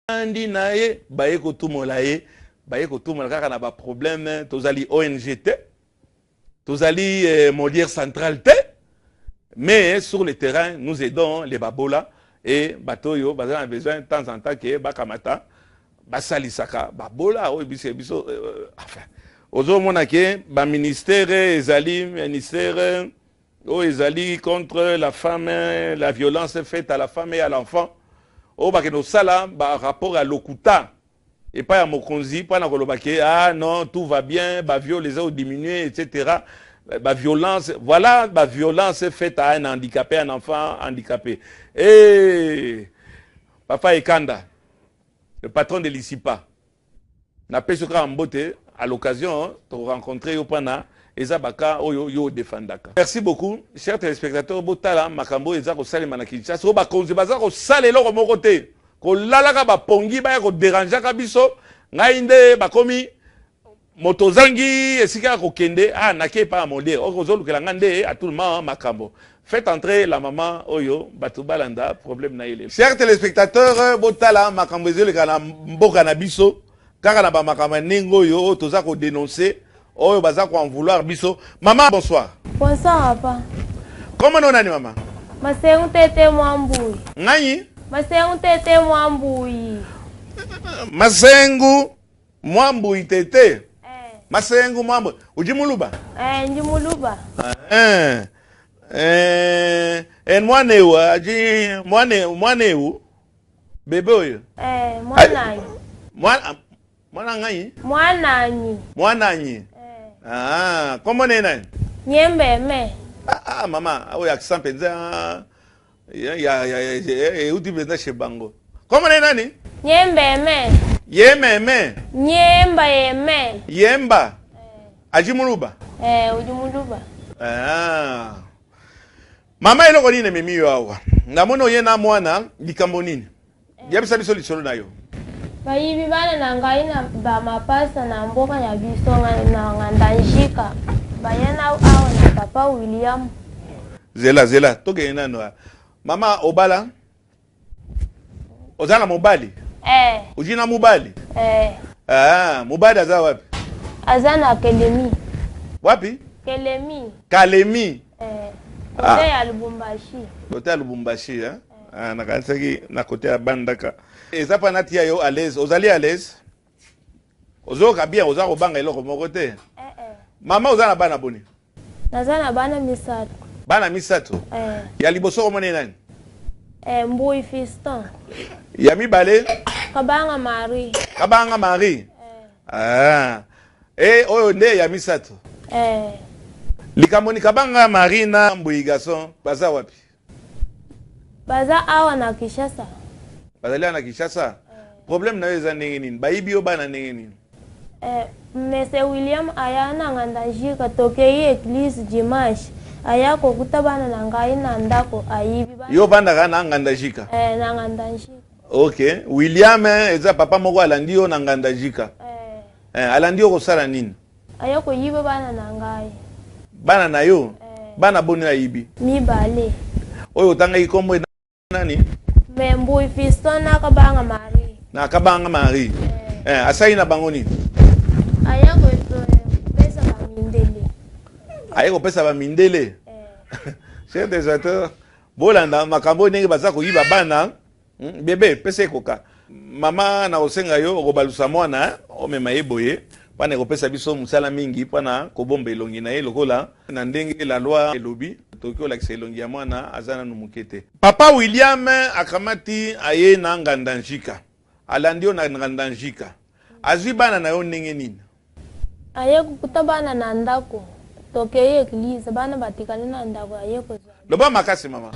Bandi na ye baye kotumola ye, baye kotumola kaka na ba problème. Tozali ONG te, tozali Molière centrale te, mais sur le terrain nous aidons les babola et bato oyo baza na besoin de temps en temps ke bakamata basalisaka babola oyo biso biso enfin ozomona ke ba ministère ezali ministère oyo ezali contre la femme, la violence faite à la femme et à l'enfant, oyo bakende kosala ba rapport ya lokuta epai ya mokonzi mpona koloba ke ah non, tout va bien, baviol eza kodiminue, etc. Baviolence, voilà, baviolence faite à un handicapé, un enfant handicapé. Et papa Ekanda, le patron de l'ISIPA, napesi yo kaka mbote à l'occasion torencontre yo mpona eza baka oyo yo odefandaka. Merci beaucoup, chers téléspectateurs. Botala makambo oyo eza kosalema na Kinshasa, oyo bakonzi baza kosala eloko moko te, kolalaka bapongi, baya koderangeaka biso. Ngai nde bakomi moto ozangi esika ya kokende. Ah, nake epai ya Molière oyo ozolukela ngai nde à tout le monde makambo. Faites entrer la maman oyo bato balanda problème na ye lelo. Chers téléspectateurs, botala makambo ezoleka na mboka na biso, kaka na bamakambo ya ndenge oyo oyo toza kodénoncer, oyo baza koen vouloir biso. Mama, bonsoir. Bonsoir, papa. Kombo nani, mama? Masengu Tete Mwambui. Ngai? Masengu Tete Mwambui. Masengu Mwambui Tete. Eh. Masengu Mwambui, uji muluba? Eh, ndi muluba. Eh. Eh, en mwana ewu aji mwana, mwana ewu bebe oyo? Eh, mwananyi. Mwana, mwana ngai? Mwananyi. Mwananyi. Eh. Ah, kombo na ye nani? Nyembeme. Ah, ah, mama oyo accent mpenza ya euti mpenza chez bango. Kombo na ye nani? Nyembeme. Yememe? Nyemba yeme. Yemba aji muluba? Eh, udi muluba. Ah. Mama, eloko nini ememi yo awa? Namoni oye na mwana. Likambo nini? Yebisa biso lisolo na yo. Bayibi bana na ngai na bamapasa na mboka ya biso na Ngandajika. Baya na awa na papa William. Zela, zela, tokende nano. Mama, obala? Oza na mobali? Eh. Oji na mobali? Eh. Ah, mobali aza wapi? Aza na Kelemi. Wapi? Kelemi. Kalemi? Eh. Kote ya Lubumbashi. Kote ya Lubumbashi, eh? Ah, nakanisaki na kote ya Bandaka. Eza mpa natia yo à l'aise. Ozali à l'aise, ozoyoka bien, oza kobanga eloko moko te? Eh, eh. Mama, oza na bana boni? Naza na bana misato. Bana misato? Eh. Ya liboso komona ye nani? Eh, Mbui Fiston. Ya mibale? Kabanga Marie. Kabanga Marie. Eh. Ah. E oyo nde ya misato? Eh. Likambo ni Kabanga Marie na Mbui Garçon baza wapi? Baza awa na Kinshasa. Bazali awa na Kinshasa. Problème na yo eza ndenge nini? Bayibi yo bana ndenge nini? Eh, Monsieur William aya na Ngandajika, tokei église dimanche, aya kokuta bana na ngai na ndako, ayibi bana. Yo ovandaka na Ngandajika? Eh, na Ngandajika. Ok, William eza papa moko alandi yo na Ngandajika? Eh. Eh, alandi yo kosala nini? Aya koyiba bana na ngai. Bana na yo? Eh. Bana boni ayibi? Mibale. Oyo otangaki kombo nani? Me Mbui Fiston na Kabanga Marie. Na Kabanga Marie. Eh. Eh, asali na bango nini? Aya kopesa bamindele. Aye kopesa bamindele? Eh. Chers téléspectateurs, bolanda makambo oyo ndenge baza koyiba bana. Bebe, pesa ekoka. Mama, na kosenga yo okobalusa mwana, omema ye boye mpana ekopesa biso mosala mingi mpona kobomba elongi na ye. Lokola na ndenge la loi elobi, tokoki kolakisa elongi ya mwana, aza nanu moke te. Papa William akamati aye na Ngandanjika, alandi yo na Ngandanjika, azwi bana na yo ndenge nini? Aye kokuta bana na ndako, tokei église, bana batikali na ndako, aye kozwa. Loba makasi, mama.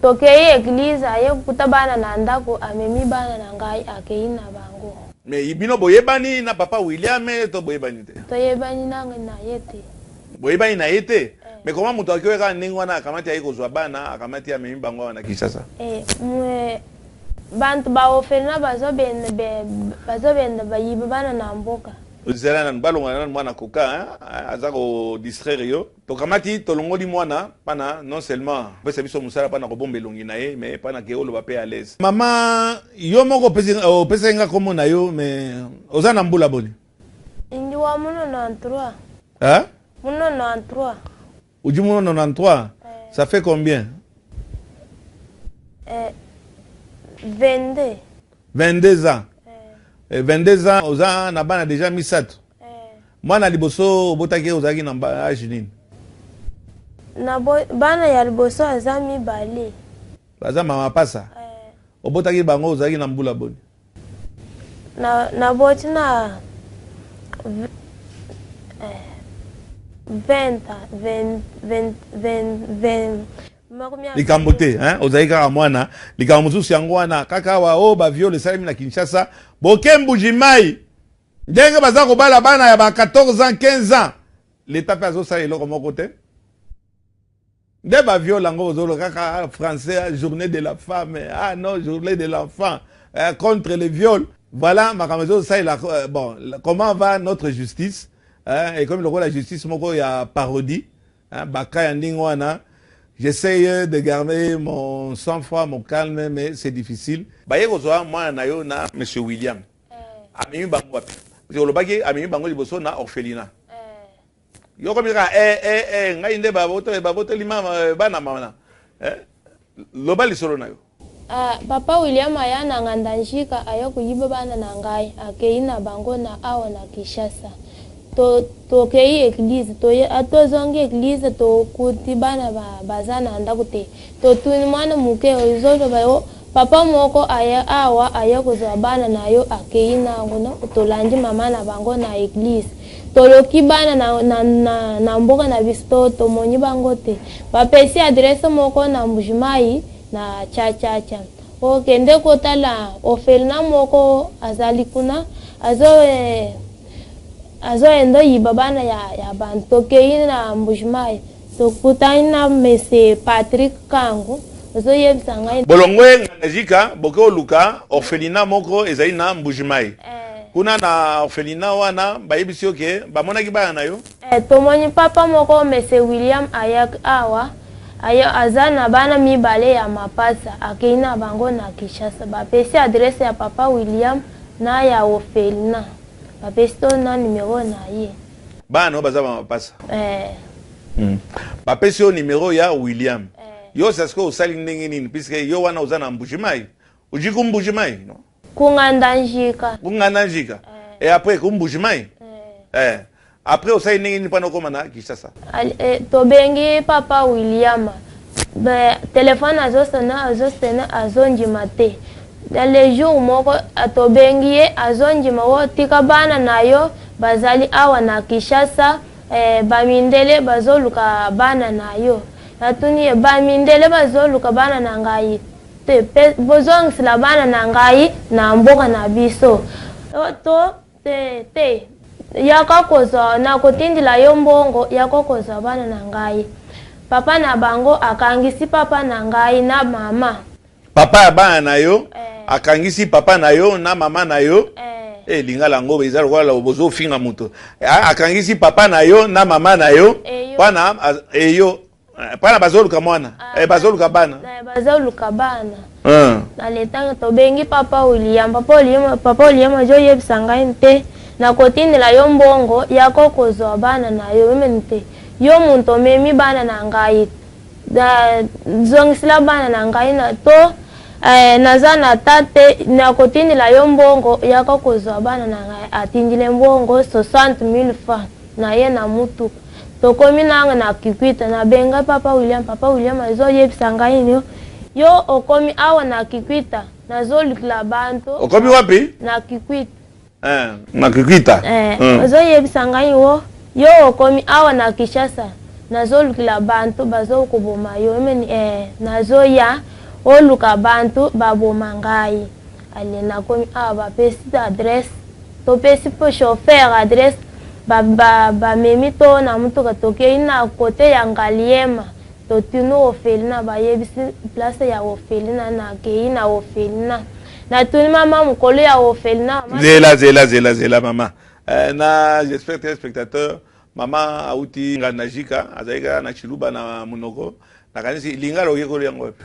Tokei église, aye kokuta bana na ndako, amemi bana na ngai, akei na bango. Mais bino boyebani na papa William to boyebani te? Toyebani nanga na ye te. Boyebani na ye te? Mais comment moto akoki kaka ndenge wana, akamati, aye kozwa bana, akamati, amemi bango awa na Kinshasa? Eh, bantu baorphelinat bazobenda, bazobenda bayiba bana na mboka. Zela nanu balongola nanu mwana coca hein, aza ko distraire yo. Tokamati tolongoli mwana pana non seulement opesa biso mosala pana kobomba elongi na ye mais pana ke oloba pe à l'aise. Mama yo moko opesi opesaki nga kombo na yo mais oza na mbula boni? Ndi wa mu 93. Hein? Mu 93. Udi mu 93? Eh. Ça fait combien? Eh, 22. 22 ans. Eh. 22 ans oza na bana deja misato. Eh. Mwana liboso obotaki ozalaki na age nini? Na bo, bana ya liboso aza mibale. Baza mama pasa. Eh. Obotaki bango ozalaki na mbula boni? Na naboti na 20 20 20 20 20 Likambo te hein, ozali kaka mwana. Likambo mosusu yango wana kaka awa o ba viol esalemi na Kinshasa, boke Mbuji-Mayi ndenge baza kobala bana ya ba 14 ans 15 ans, l'etat pe azosala eloko moko te. Nde ba viol yango bozolo kaka français ah, journée de la femme ah non journée de l'enfant eh, contre le viol voilà makambo ezosalela euh, bon comment va notre justice eh, ekomi lokola justice moko ya parodie hein, baka ya ndenge wana. J'essaye de garder mon sang-froid, mon calme, mais c'est difficile. Baye kozwa mwana na yo na Monsieur William. Amemi bango wapi? Parce que olobaki amemi bango liboso na orphelinat. Yo komi kaka eh eh eh ngai nde babotoli babotoli mama eh, bana mama eh, loba lisolo na yo. Ah, papa William aya na Ngandajika aye koyiba bana na ngai akeyi na bango na awa na Kinshasa to tokeyi eglise toye tozongi eglise tokuti bana ba baza na ndako te totuni mwana moke ozoloba yo papa moko aye awa aye kozwa bana na yo akeyi nango no tolandi mama na bango na eglise Toloki bana na, na, na, na mboka na biso to tomoni bango te. Bapesi adresse moko na Mbujimayi na Cha-cha-cha. Okende kotala orphelinat moko azali kuna azo eh, azoenda oyiba bana ya, ya bantu. Tokeyi na Mbujimayi tokutani na Monsieur Patrick Kangu ozoyebisa ngai. Bolongwe Ngandajika boke oluka orphelinat moko ezali na Mbujimayi. Eh. Kuna na orphelinat wana bayebisi yo ke bamonaki bana na yo? Eh, tomoni papa moko Monsieur William ayaki awa aye aza na bana mibale ya mapasa akeyi na bango na Kinshasa bapesi adresse ya papa William na ya orphelinat bapesi to na numero na ye. Bana na yo baza ba mapasa? Eh. Bapesi yo numero ya William. Eh. Yo sasikoyo osali ndenge nini puisque yo wana oza na Mbujimayi? Ujui ku Mbujimayi non? Ku Ngandajika. Ku Ngandajika. Eh. Et après ku Mbujimayi? Eh. Eh. Après osali ndenge nini mpona okoma na Kinshasa? Eh, tobengi papa William. Be, telefone azosona azosona azondima te. Na le jour moko tobengi ye azondima o tika bana na yo bazali awa na Kinshasa eh, bamindele bazoluka bana na yo. Natuni ye bamindele bazoluka bana na ngai te pe bozongisela bana na ngai na mboka na biso to te te yaka kozwa nakotindela yo mbongo yaka kozwa bana na ngai papa na bango akangisi papa na ngai na mama. Papa ya bana na yo eh. Akangisi papa na yo na mama na yo eh. Eh, lingala yango eza lokola bozofinga moto. Akangisi papa na yo na mama na yo pana eyo pana bazoluka mwana ah, eh, bazoluka bana eh, bazoluka bana na letanga tobengi papa William papa William papa William azoyebisa ngai te nakotindela yo mbongo yako kozwa bana na yo meme te yo moto omemi bana na ngai zongisela bana na ngai na to eh, naza na ta te nakotindela yo mbongo yako kozwa bana na ngai atindile mbongo 60 000 francs na ye na mutuka Tokomi nanga na Kikwit, na benga papa William, papa William azo yebisa ngai nio, yo okomi awa na Kikwita, nazo lukela bantu. Okomi wapi? Na Kikwit. Eh, na Kikwita. Eh, azo yebisa ngai wo, yo okomi awa na Kinshasa, nazo lukela bantu bazo koboma yo. Emeni eh, nazo ya oluka bantu baboma ngai. Ale nakomi awa bapesi adresse. Topesi pe chauffeur adresse ba ba bamemi to na mutuka tokeyi na cote ya Ngaliema totuni orphelinat bayebisi place ya orphelinat nakeyi na orphelinat natuni mama mukolo ya orphelinat mama Zela zela zela zela mama. Na j'espère téléspectateur, mama auti Ngandajika, azali kaka na Tshiluba na monoko. Nakanisi lingala oyekoli yango wapi?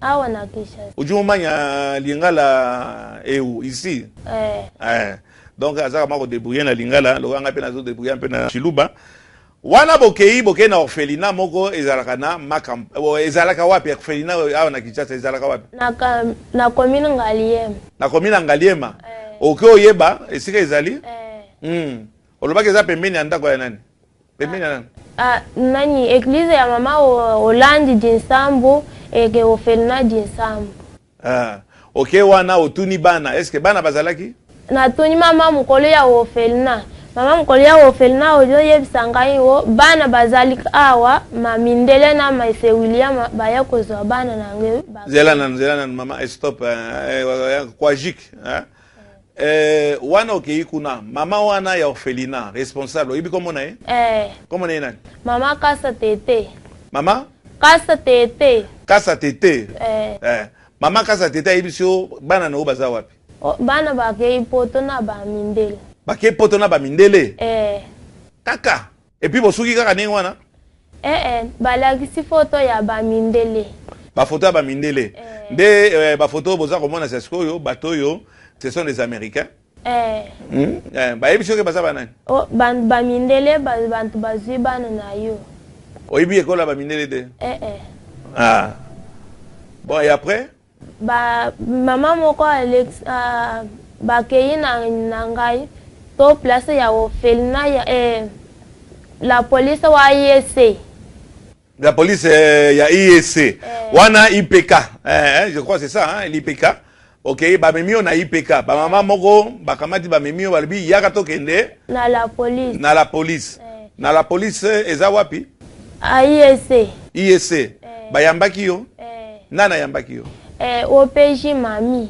Awa na Kinshasa. Udi omanya lingala eu ici? Eh. Eh. Donc azaka mwa kodébrouiller na lingala, lokola ngai mpe nazodébrouiller mpe na Tshiluba. Wana bokei, bokei na orphelinat moko ezalaka na Makam, ezalaka wapi orphelinat awa na Kinshasa, ezalaka wapi? Na commune Ngaliema. Na commune ya Ngaliema. Eh. Oke oyeba esika ezali? Eh. Olobaki eza pembeni ya ndako ya nani? Pembeni ya nani? Ah, nani, église ya mama Hollande Dinsambu eke orphelinat Dinsambu. Ah. Oke wana otuni bana, est ce que bana bazalaki? Natuni mama mokolo ya orphelinat. Mama mokolo ya orphelinat ozoyebisa ngai o bana bazali awa, ma mindele na maese William baya kozwa bana na ngai. Zela nanu, zela nanu mama, stop, kwajik, hein? Wana okei kuna, mama wana ya orphelinat responsable, oyebi kombo na ye? Eh. Kombo na ye nani? Mama Kasa Tete. Mama? Kasa Tete. Kasa Tete. Eh. Eh. Mama Kasa Tete ayebisi yo bana na yo baza wapi? O, bana bakei poto na ba mindele. Bakei poto na ba mindele? Eh. Kaka. Et puis bosuki kaka ndenge wana? Eh, balakisi foto ya ba mindele. Ba photo ya ba mindele. Eh. Nde ba photo boza komona c'est sikoyo bato oyo, ce sont des Américains. Eh. Bayebi soki baza banani? O, ba mindele, bantu bazwi bana na yo. Oyebi ekolo ya ba mindele te? Eh, eh. Ah. Bon, et après? Ba mama moko Alex, bakei na ngai to place ya orphelinat ya la police wa IEC. La police ya IEC. Eh. Wana IPK. Je crois c'est ça, hein, l'IPK. OK, ba memi yo na IPK. Ba mama moko bakamati ba memi yo balobi yaka tokende na la police. Na la police. Eh. Na la police eza wapi? A IEC. IEC. Eh. Bayambaki yo? Eh. Nana yambaki yo? Eh, OPJ Mami.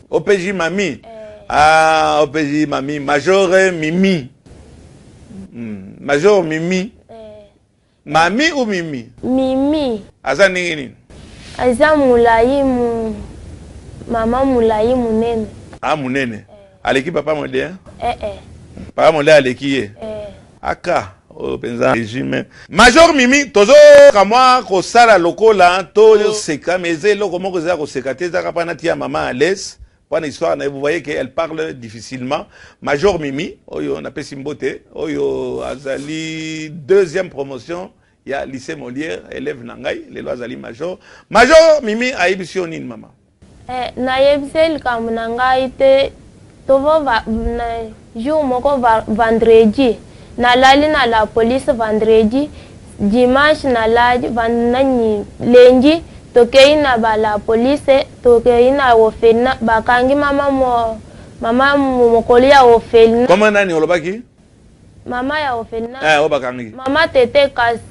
OPJ Mami. Eh. Ah, OPJ Mami, Major Mimi. Major Mimi. Eh. Mami ou Mimi? Mimi. Aza ndenge nini? Aza mulayi mu mama mulayi munene. Ah, munene. Eh. Aleki papa Mode, hein? Eh, eh. Papa Mode aleki ye. Eh. Aka oyo mpenza régime. Major Mimi, tozo kamwa kosala lokola to seka, mais eza eloko moko eza koseka te, ezaka pana tia mama à l'aise. Pour histoire, vous voyez qu'elle parle difficilement. Major Mimi, oyo napesi mbote, oyo azali deuxième promotion ya lycée Molière, élève na ngai, lelo azali major. Major Mimi ayebisi yo nini mama? Eh, nayebisi likambo na ngai te, tovo va, na jour moko vendredi, nalali na la police vendredi, dimanche nalali, nani, lundi, tokei na ba la police, tokei na orphelinat, bakangi mama mo, mama mokoli ya orphelinat. Comment nani olobaki? Mama ya orphelinat. Eh, o bakangi. Mama Tete Kasi.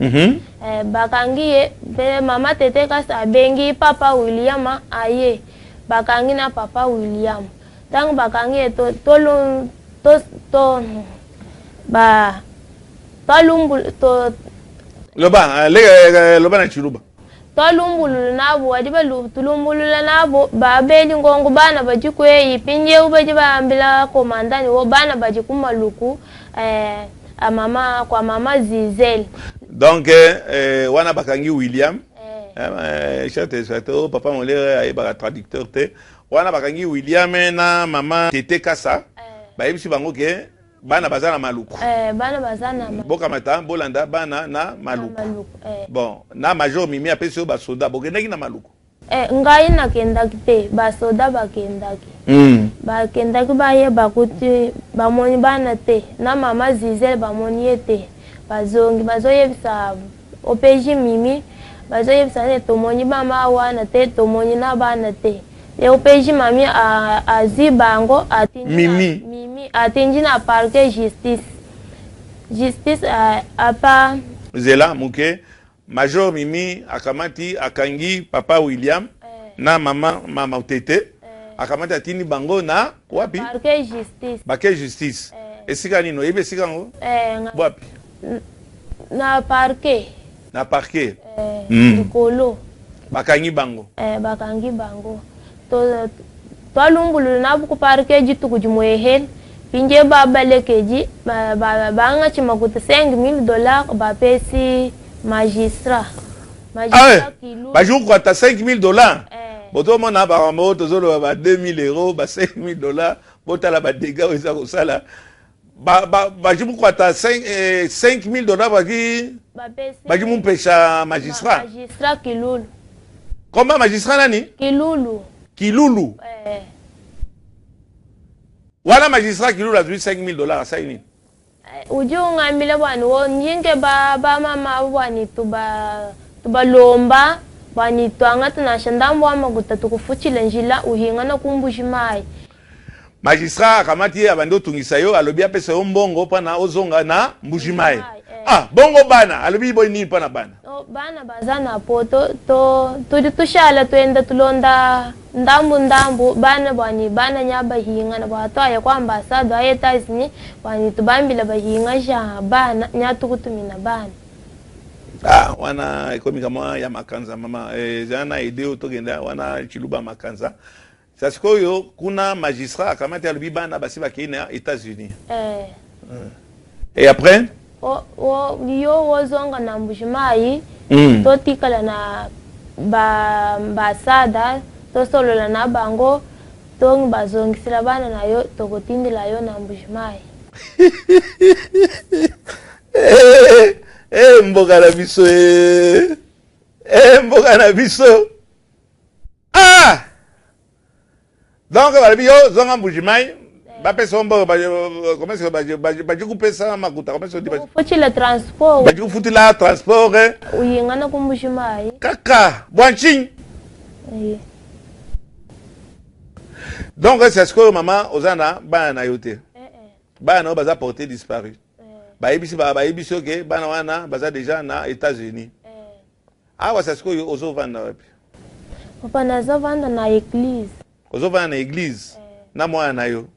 Eh, bakangi ye, pe mama Tete Kasi abengi papa William aye. Bakangi na papa William. Tango bakangi ye, to, to, to, to, ba, tolumbu, to, Loba, le, loba na Tshiluba. Twalumbulula nabo, badi tulumbulula nabo, babeli ngongo bana badi kweyi, pinjeu badi baambila komandani wo bana badi kumaluku, a mama, kwa mama Zizel. Donc, wana bakangi William. Cher téléspectateur, papa Molière ayebaka traducteur te. Wana bakangi William na mama Tete Kasa. Bayebisi bango ke bana baza na Maluku. Bana baza na Maluku. Bokamata, bolanda bana na Maluku. Na Maluku. Bon, na Major Mimi apesi yo basoda, bokendaki na Maluku. Ngai nakendaki te, basoda bakendaki. Bakendaki bayeba kuti bamoni bana te, na mama Zizel bamoni ye te. Bazongi bazoyebisa OPJ Mimi, bazoyebisa ne tomoni mama wana te, tomoni na bana te. E OPJ Mami azwi bango, atindi na Mimi. Mimi atindi na parquet justice. Justice, apa Zela muke Major Mimi akamati akangi papa William na mama Tete. Akamati atindi bango na wapi? Parquet justice. Parquet justice. Esika nini? Oyebi esika yango? Wapi? Na parquet. Na parquet. Likolo. Bakangi bango. Bakangi bango. Twalumbulula na ku parquet dituku dimwehele. Mpindie ba balekedi bangatshi makuta 5000 dollars bapesi magistrat. Magistrat Kilulu. Baji kukwata 5000 dollars. Bozomona makambo oyo tozoloba ba 2000 euros, ba 5000 dollars, botala ba dégâts oyo eza kosala. Baji kukwata 5000 dollars baji mumpesha magistrat. Magistrat Kilulu. Comment magistrat nani? Kilulu. Kilulu. Wana magistrat Kilulu azwi 5000 dollars asali nini? Udi ungambila bwani wo nyinge ba ba mama bwani tuba tubalomba bwani twangata nansha ndambu wa makuta tukufutshila njila uhingana ku mbuji mayi. Magistrat akamati ye abandi otungisa yo, alobi apesa yo mbongo mpona ozonga na Mbuji Mayi. Ah, bongo bana, alobi boyi nini mpona bana? Oh, bana baza na poto to tudi tushala tuenda tulonda ndambu ndambu bana bwani bana nya bahingana bwa twaya kwa ambasade wa Etats-Unis bwani tubambila bahinga ja bana nya tukutumina bana. Ah, wana ekomi kamwa ya makanza mama, eza na idée oyo tokenda wana Tshiluba makanza. Sa sikoyo kuna magistrat akamati alobi bana basi bakei na Etats-Unis. Et après? Yo wozonga na Mbuji-Mayi, totikala na ba ambasada tosolola na bango tongi bazongisela bana na yo tokotindela yo na Mbuji-Mayi. Mboka na biso, mboka na biso. Ah! Donc balobi yo zonga Mbuji-Mayi, bapesa yo mbongo, comment est-ce que baji kupesa makuta, comment est-ce que baji kufutila transport, baji kufutila transport, uyingana ku Mbuji-Mayi kaka bwanching. Donc c'est ce que maman oza na bana na yo te, bana na yo baza porté disparu, bayebisi bayebisi ke bana wana baza déjà na États-Unis. Awa c'est ce que ozovanda wapi? Papa, nazovanda na église. Ozovanda na église na mwana na yo?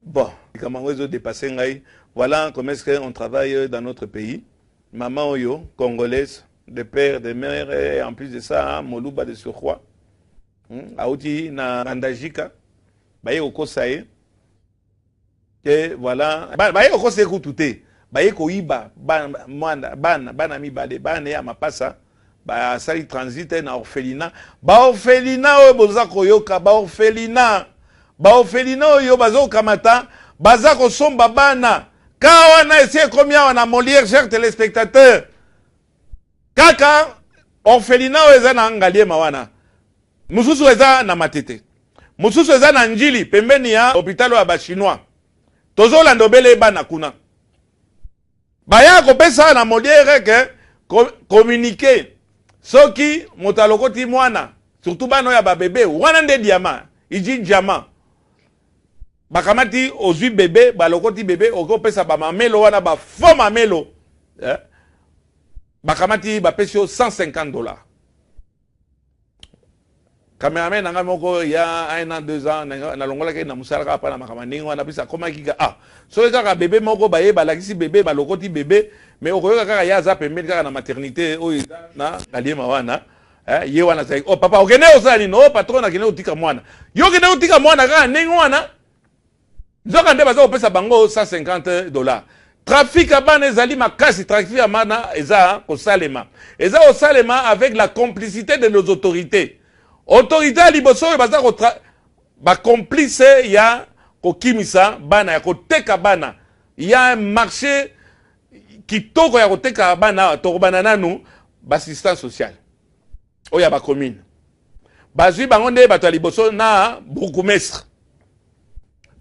Bon, likambo yango ezodépasse ngai. Voilà comment est-ce qu'on travaille dans notre pays. Maman oyo congolaise de père, de mère, et en plus de ça moluba de surcroît, auti na Ngandajika, baye kokosa ye ke voilà, baye kokosa ye kutu te, baye koyiba bana, bana mibale, bana ya mapasa, basali transit na orphelinat. Baorphelinat oyo boza koyoka, baorphelinat, baorphelinat oyo bazokamata, baza kosomba bana ka wana esi ekomi awa na Molière. Chers téléspectateurs, kaka orphelinat oyo eza na Ngaliema wana, mosusu eza na Matete, mosusu eza na Njili pembeni ya hôpital oyo ya Bachinois. Tozolanda obele bana kuna baya kopesa na Molière ke communiqué soki moto alokoti mwana, surtout bana oyo ya babebe wana nde diamant iji diamant. Bakamati ozwi bebe, balokoti bebe, okopesa bamamelo wana, bafaux mamelo, eh? Bakamati, bapesi yo 150 $. Cameraman na ngai moko ya un an, 2 ans, nalongolaki na mosala kaka mpa na makambo ndenge wana. Bisa akomaki ka ah, soki kaka bebe moko baye balakisi bebe, balokoti bebe, mais okoyoka kaka ye aza pembeni kaka na maternité oyo eza na Ngaliema wana. Ye wana azalaki: "Oh papa, okende kosala nini?" "Oh patron, akende kotika mwana." "Yo okende kotika mwana kaka ndenge wana?" Nzoka nde baza kopesa bango 150 $. Trafic ya bana ezali makasi, trafic ya bana eza kosalema, eza kosalema avec la complicité de nos autorités. Autorité ya liboso oyo baza bacomplice ya kokimisa bana, ya koteka bana, ya marché kitoko ya koteka bana. Tokobanda nanu baassistance sociale oyo ya bacommune, bazwi bango nde bato ya liboso na bourgmestre.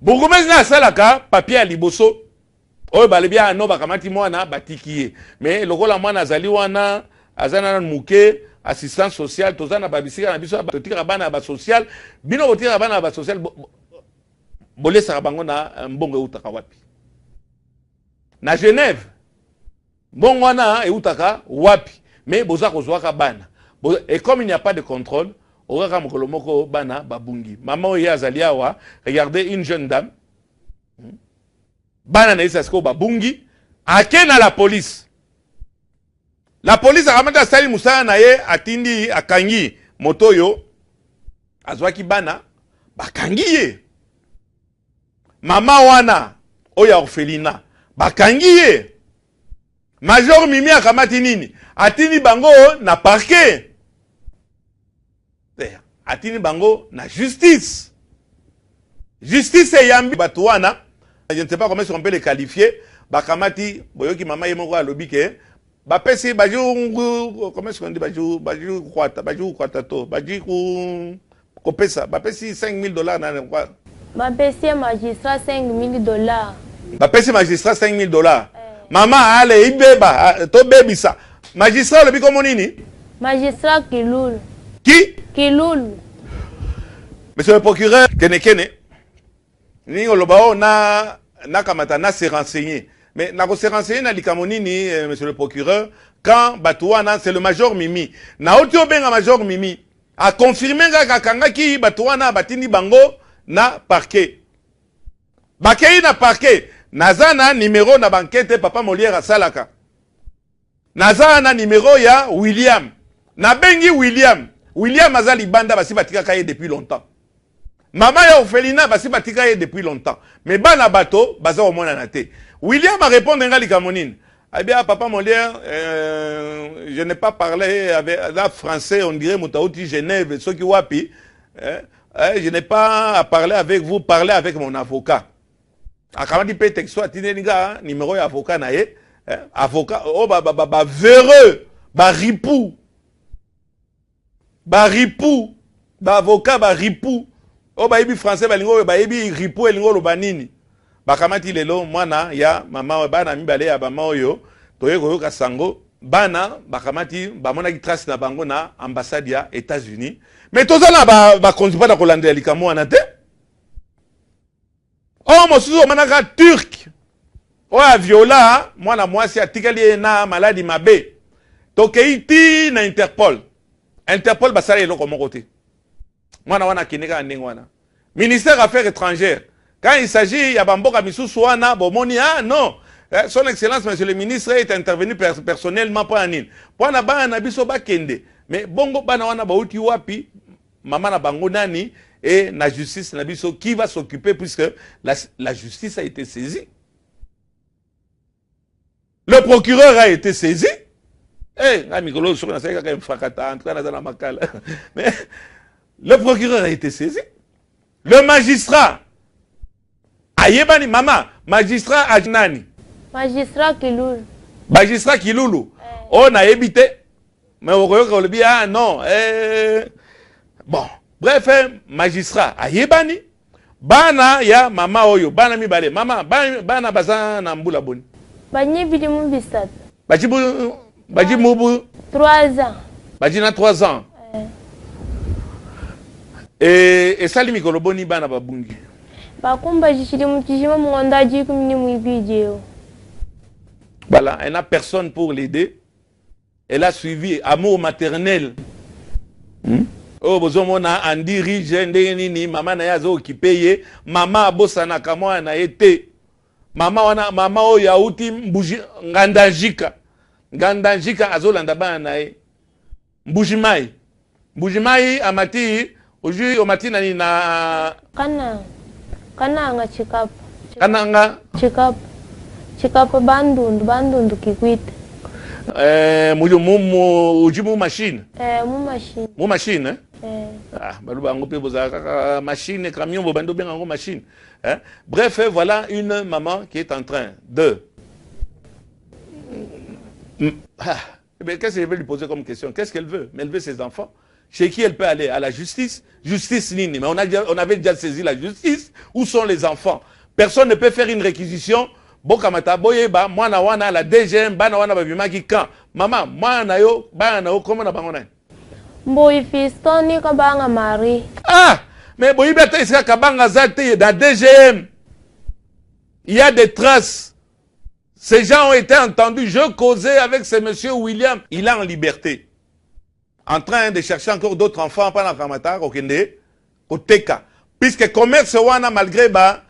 Bourgmestre nde asalaka papier ya liboso oyo balobi ano bakamati mwana, batiki ye. Mais lokola mwana azali wana, aza nanu moke, assistance sociale, toza na babisika na biso totikaka bana ya basocial. Bino botikaka bana ya basocial, bolesaka bango na mbongo eutaka wapi? Na Genève mbongo wana eutaka wapi? Mais boza kozwaka bana. Et comme il n'y a pas de contrôle, okaka mokolo moko bana babungi. Mama oyo ye azali awa, regardez, une jeune dame, bana na ye sikoyo babungi, ake na la police. La police akamati, asali mosala na ye, atindi, akangi moto oyo azwaki bana, bakangi ye. Mama wana oyo ya orphelinat, bakangi ye. Major Mimi akamati nini? Atindi bango na parquet, atindi bango na justice. Justice eyambi bato wana, je ne sais pas comment on peut les qualifier. Bakamati, boyoki mama ye moko alobi ke bapesi baju, comment est-ce qu'on dit, baju kwata, baju kwata to baju kopesa, bapesi 5000 $ na Bapesi ye magistrat 5000 $. Bapesi magistrat 5000 $. Mama ale ibeba, tobebisa magistrat alobi komo nini? Magistrat Kilulu. Ki? Kilulu. Monsieur le procureur Kenekene, ningi oloba oyo na nakamata na se renseigner, mais nako se renseigner na likambo nini, monsieur le procureur, quand bato wana, c'est le major Mimi, nauti obenga major Mimi, aconfirme kaka akangaki bato wana, batindi bango na parquet, bakei na parquet. Naza na numéro na bankete papa Molière asalaka, naza na numéro ya William, nabengi William. William aza libanda, basi batikaka ye depuis longtemps. Mama ya orphelinat, basi batika ye depuis longtemps, mais bana bato baza komonana te. William arépondre nga likambo nini? Eh bien, papa Molière, je n'ai pas parlé avec la français, on dirait moto auti Genève, soki wapi, hein, eh, je n'ai pas à parler avec vous, parlez avec mon avocat. Akamati mpe texto, atindeli nga numéro ya avocat na ye, eh, avocat oyo bavéreux, baripu, baripu, baavocat baripu oyo bayebi français, balingi oyo bayebi ripu elingi oloba nini. Bakamati lelo mwana ya mama, bana mibale ya mama oyo toye koyoka sango, bana bakamati, bamonaki trace na bango na ambassade ya États-Unis. Mais toza na bakonzi mpona kolandela likambo wana te. Oyo mosusu omonaka Turc oyo aviola mwana mwasi, atikali ye na maladi mabe, tokei ti na Interpol. Interpol basala eloko moko te. Mwana wana akende kaka ndenge wana. Ministère affaires étrangères, quand il s'agit ya bamboka misusu wana, bomoni, ah non, eh, son excellence monsieur le ministre est intervenu personnellement. Mpo ya nini? Mpo na bana na biso bakende. Mais bongo bana wana bauti wapi? Mama na bango nani? Et na justice na biso, qui va s'occuper, puisque la justice a été saisie, le procureur a été saisi? Eh, nga mikolo soki nasali kaka infrakata, en tout cas naza na makala. Mais le procureur a été saisi, le magistrat ayebani. Mama, magistrat nani? Magistrat Kilulu. Magistrat Kilulu oyo nayebi te, mais okoyoka olobi ah non, eh, bon, bref, magistrat ayebani. Bana ya mama oyo, bana mibale, mama, bana baza na mbula boni? Banyibili mu 3. Baji mubu 3 ans. Baji na 3 ans. Eh. E, esali mikolo boni bana babungi? Bakumba jishili mu kijima mu ngondo 12 eo. Voilà, elle n'a personne pour l'aider. Elle a suivi amour maternel. Oyo bozomona Andi Rige, ndenge nini mama na ye azokipe ye. Mama abosanaka mwana na ye te. Mama wana, mama oyo auti Mbuji, Ngandanjika, Ngandanjika, azolanda bana na ye Mbujimai, Mbujimai, amati ozwi, omati nani na Kana Kananga, Chikapa. Kananga. Chikapa, Chikapa, Bandundu, Bandundu, Kikwita. Eh, mu uji mu machine. Eh, mu machine. Mu machine, eh? Eh. Ah, baloba yango mpe bozala kaka machine, camion, bobandi obenga yango machine, hein? Bref, voilà une maman qui est en train de ah, mais qu'est-ce que je vais lui poser comme question? Qu'est-ce qu'elle veut? Mais elle veut ses enfants. Chez qui elle peut aller? À la justice? Justice nini? Mais on avait déjà saisi la justice. Où sont les enfants? Personne ne peut faire une réquisition. Bokamata, boyeba mwana wana, la DGM, bana wana babimaki quand? Mama, mwana yo, bana na yo, kombo na bango nani? Mboyi Fiston ni Kabanga Marie. Ah, mais boyebi ata esika Kabanga aza te? Na DGM, il y a des traces. Ces gens ont été entendus. Je causais avec ce monsieur William, il est en liberté, en train de chercher encore d'autres enfants mpana kamata kokende koteka, puisque commerce wana, malgré ba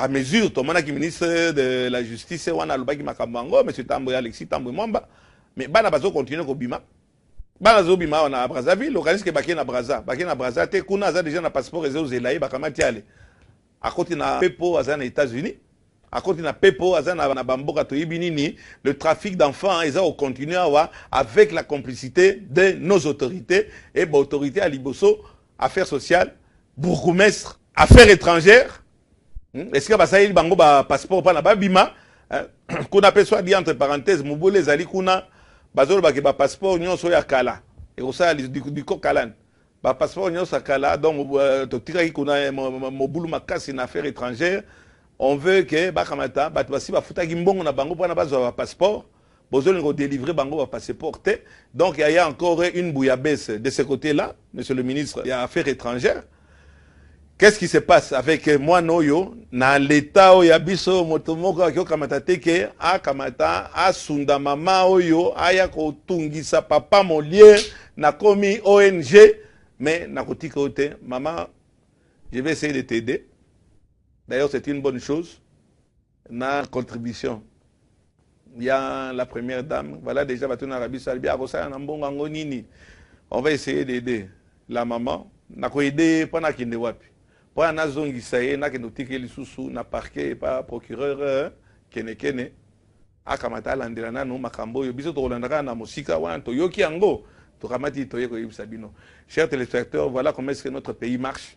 mesure tomonaki ministre de la justice wana alobaki makambo yango, monsieur Tambwe, Alexis Tambwe Mwamba. Mais bana bazo continuer kobima. Bana bazobima awa na Brazzaville, okanisi ke bakei na Brazza. Bakei na Brazza te, kuna aza deja na passeport ezozela ye, bakamati ale. Akoti na pepo, aza na États-Unis. Akoti na pepo, aza na bamboka toyebi nini. Le trafic d'enfants eza kocontinue awa avec la complicité de nos autorités et baautorité ya liboso: affaires sociales, bourgmestre, affaires étrangères. Esika basaleli bango bapasseport mpana babima kuna mpe, soit dit entre parenthèse, mobulu ezali kuna. Bazolobaki bapasseport nyonso oyo ya kala ekosala du coq à l'âne, bapasseport nyonso ya kala. Donc totikaki kuna mobulu makasi na affaire étrangère. On veut ke bakamata bato basi bafutaki mbongo na bango mpona bazwa bapasseport, bozolinga kodélivrer bango bapasseport te. Donc il y a encore une bouillabaisse de ce côté là monsieur le ministre ya affaires étrangères. Qu'est-ce qui se passe avec mwana oyo na leta oyo ya biso? Moto moko akoki kokamata te ke akamata asunda mama oyo aya kotungisa papa Molière. Nakomi ONG, mais nakotika oyo te. Mama, je vais essayer de t'aider. D'ailleurs, c'est une bonne chose na contribution ya la première dame. Voilà, déjà bato na biso alobi akosala na mbongo yango nini. On va essayer d'aider la maman. Nakoaider mpo nakende wapi? Mpo nazongisa ye, nakende kotika ye lisusu na parquet epa procureur kenekene, akamata alandela nanu makambo oyo. Biso tokolanda kaka na mosika wana, toyoki yango, tokamati, toye koyebisa bino. Chers téléspectateurs, voilà comment est-ce que notre pays marche,